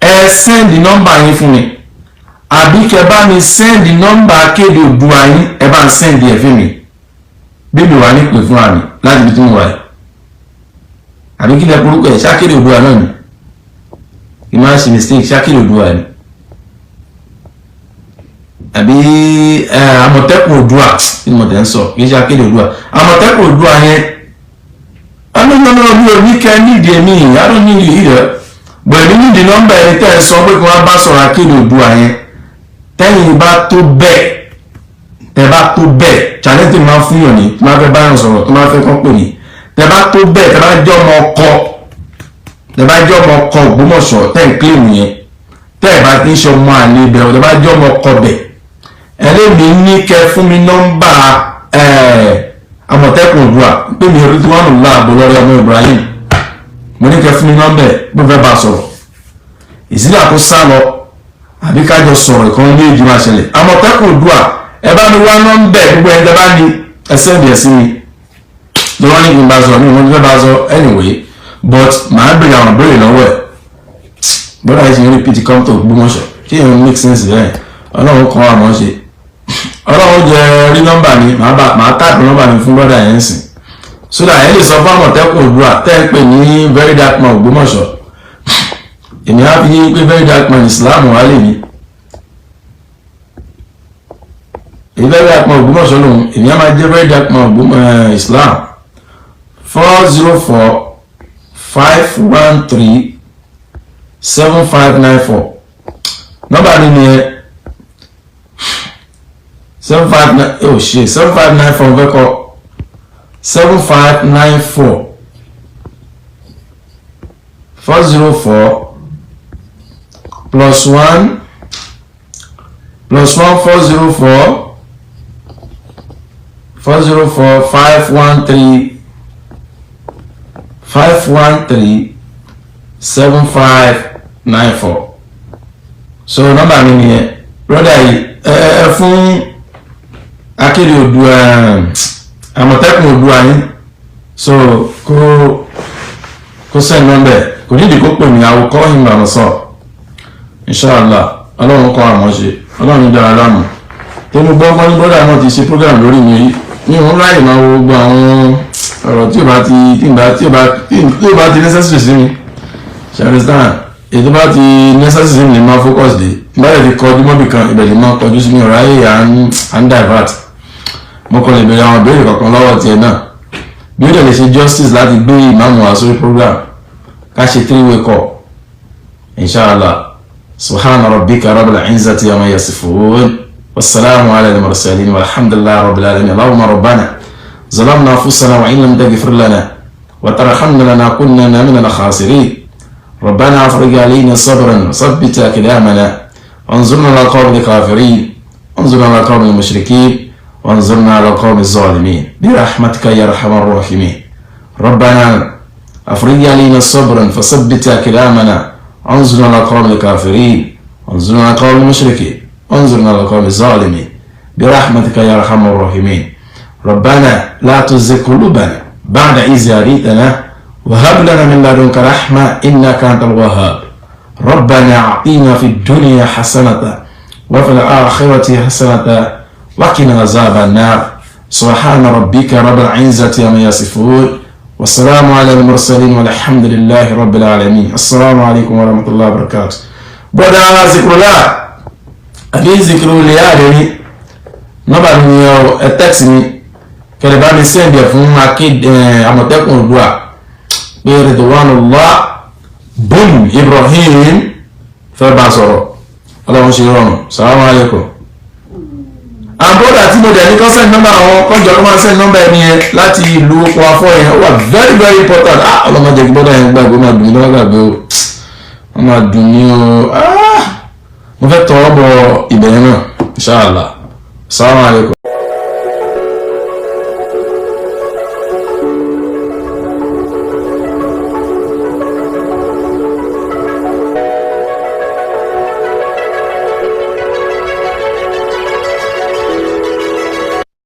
Ẹ send nọ́mbà yín fún mi. Àbí kẹ bá mi send nọ́mbà Kéde Oòduà yín, ẹ bá ń send ẹ̀ fún mi. Bíbí wà ní pè fúnra mi láti ibi tí mo wà yìí. Àbí kí lẹ porúkọ ẹ̀, ṣá Kéde Oòduà náà ni. Kì í máa ṣe mistake, ṣá Kéde Oòduà ni. Àbí Àmọ̀tẹ́kùn Oòduà tí mo tẹ̀ ń sọ, kì í ṣe Akéde Oòduà. Àmọ̀tẹ́kùn Oòduà yẹn. No, mi ò ní kẹ́ nídìí èmi, I don't need you either. But èmi nídìí nọ́mbà ẹni tẹ́ ẹ sọ pé kí wọ́n bá sọ̀rọ̀ Akéde Oòduà yẹn. Tẹ́yìn bá tó bẹ́ẹ̀, tẹ́ bá tó bẹ́ẹ̀, challenge tí mo máa fún yàn ní, tí máa fẹ́ báyàn sọ̀rọ̀, tí máa fẹ́ kọ́ pè ní. Tẹ́ bá tó bẹ́ẹ̀, tẹ́ bá jẹ́ ọmọ ọkọ, tẹ́ bá jẹ́ ọmọ ọkọ Ògbómọ̀ṣọ́, tẹ́ ń claim yẹn, tẹ́ ẹ̀ bá ti ń ṣe ọmọ àlè ibẹ̀, tẹ́ bá jẹ́ ọmọ ọkọ bẹ̀. Ẹlẹ́mi ní kẹ́ fún mi nọ́mbà Àmọ̀tẹ́kùn Oòduà pé mi rí tí wọ́n lò láàbò lórí ọmọ Ibrahim. Mo ní kẹ́ fún mi nọ́mbà ẹ̀ bó fẹ́ bá a sọ̀rọ̀. Ìsílẹ̀ kó sá lọ àbí kájọ sọ̀rọ̀ ìkan ní èjì máa ṣẹlẹ̀. Àmọ̀tẹ́kùn Oòduà ẹ bá mi wá nọ́mbà ẹ̀ gbogbo ẹ̀ tẹ́ bá ní ẹ send ẹ̀ sí mi. Lọ́wọ́ ní kí n bá sọ̀rọ̀ mi ò mọ̀ fẹ́ bá a sọ anyway, but màá béèrè àwọn béèrè lọ́wọ́ ẹ̀. Bọ́dà yìí ṣe ń repeat come to Ògbómọ̀ṣọ́. Kí èèyàn make sense bẹ́ẹ̀? Ọlọ́run kan àmọ́ ṣe. Ọlọ́run jẹ́ rí nọ́mbà mi, màá type nọ́mbà mi fún brother yẹn sìn. So that ẹ lè sọ fún Àmọ̀tẹ́kùn Oòduà tẹ́ ẹ pè ní Very Dark Man Ògbómọ̀ṣọ́. Èmi á fi yín pé Very Dark Man Islam wà lè ní. Èyí Very Dark Man Ògbómọ̀ṣọ́ lòun, èmi á máa jẹ́ Very Dark Man Islam. 404 513 7594. Nọ́mbà mi nìyẹn. 759, oh shit, 7594 fẹ́ kọ. 7594 404 +1 +1 404 404 513 513 7594. So nọ́mbà mi nìyẹn. Brother yìí ẹ fún Akéde Oòduà, Àmọ̀tẹ́kùn Oòduà yín. So kó send nọ́mbà, kò nídìí kó pè mí, I will call him by myself. Inshallah, Ọlọ́run kọ́ àmọ́ ṣe, Ọlọ́run dára láàmú. Tó mo gbọ́ fún brother náà ti ṣe program lórí mi rí. Mi ò ń ráyè máa wo gbogbo àwọn ọ̀rọ̀ tí ò bá ti tí ò bá tí ò bá ti necessary sí mi. Ṣe understand? Ètò bá ti necessary ní máa focus dé báyìí ti kọjú mọ́bì kan, ibẹ̀ lè máa kọjú sí mi ọ̀rọ̀ ayé à ń divert. Mo kàn lè béèrè àwọn ìbéèrè kọ̀ọ̀kan lọ́wọ́ tiẹ̀ náà bí ó dẹ̀ lè ṣe justice láti gbé ìmáàmù wá sórí program, ká ṣe three way call, inshallah. Subhana rabbika rabbil izzati amma yasifun, wasalaamu ala al-mursalin, walhamdulillahi rabbil alamin. Allahumma rabbana zalamna anfusana wa in lam taghfir lana wa tarhamna lanakunanna min al-khasirin. ربنا افرج علينا صبرا وثبت اقدامنا وانصرنا على القوم الكافرين، وانصرنا على القوم المشركين، وانصرنا على القوم الظالمين برحمتك يا ارحم الراحمين. ربنا افرج علينا صبرا فثبت اقدامنا وانصرنا على القوم الكافرين، وانصرنا على القوم المشركين، وانصرنا على القوم الظالمين برحمتك يا ارحم الراحمين. ربنا لا تزغ قلوبنا بعد إذ هديتنا وهب لنا من لدنك رحمة إنك أنت الوهاب. ربنا أعطينا في الدنيا حسنة وفي الآخرة حسنة وقنا عذاب النار. سبحان ربك رب العزة عما يصفون، والسلام على المرسلين، والحمد لله رب العالمين. السلام عليكم ورحمة الله وبركاته. Brother Zikrullah àbí Zikrullah àdéhìn, nọ́mbà mi ni ẹ text mi kẹlẹ bá mi send ẹ fún akéde Àmọ̀tẹ́kùn Oòduà pé Ridwanullah bun Ibrahim fẹ́ bá sọ̀rọ̀. Ọlọ́run ṣe rọrùn. Salamu alaykum. Àbọ̀dà tí mo dẹ̀ ní kọ́ send nọ́mbà, àwọn kọjọ ló máa send nọ́mbà ẹni yẹn láti ìlú oko afọ́ yẹn. Ó wà very very important. Ah, ọlọ́mọdé kí bọ́dà yẹn gbàgbé, ó máa dùn mí lọ́wọ́ gbàgbé o, ó máa dùn mí o. Ah, mo fẹ́ tọwọ́ bọ ibẹ̀ yẹn náà, inshallah. Salamu alaykum.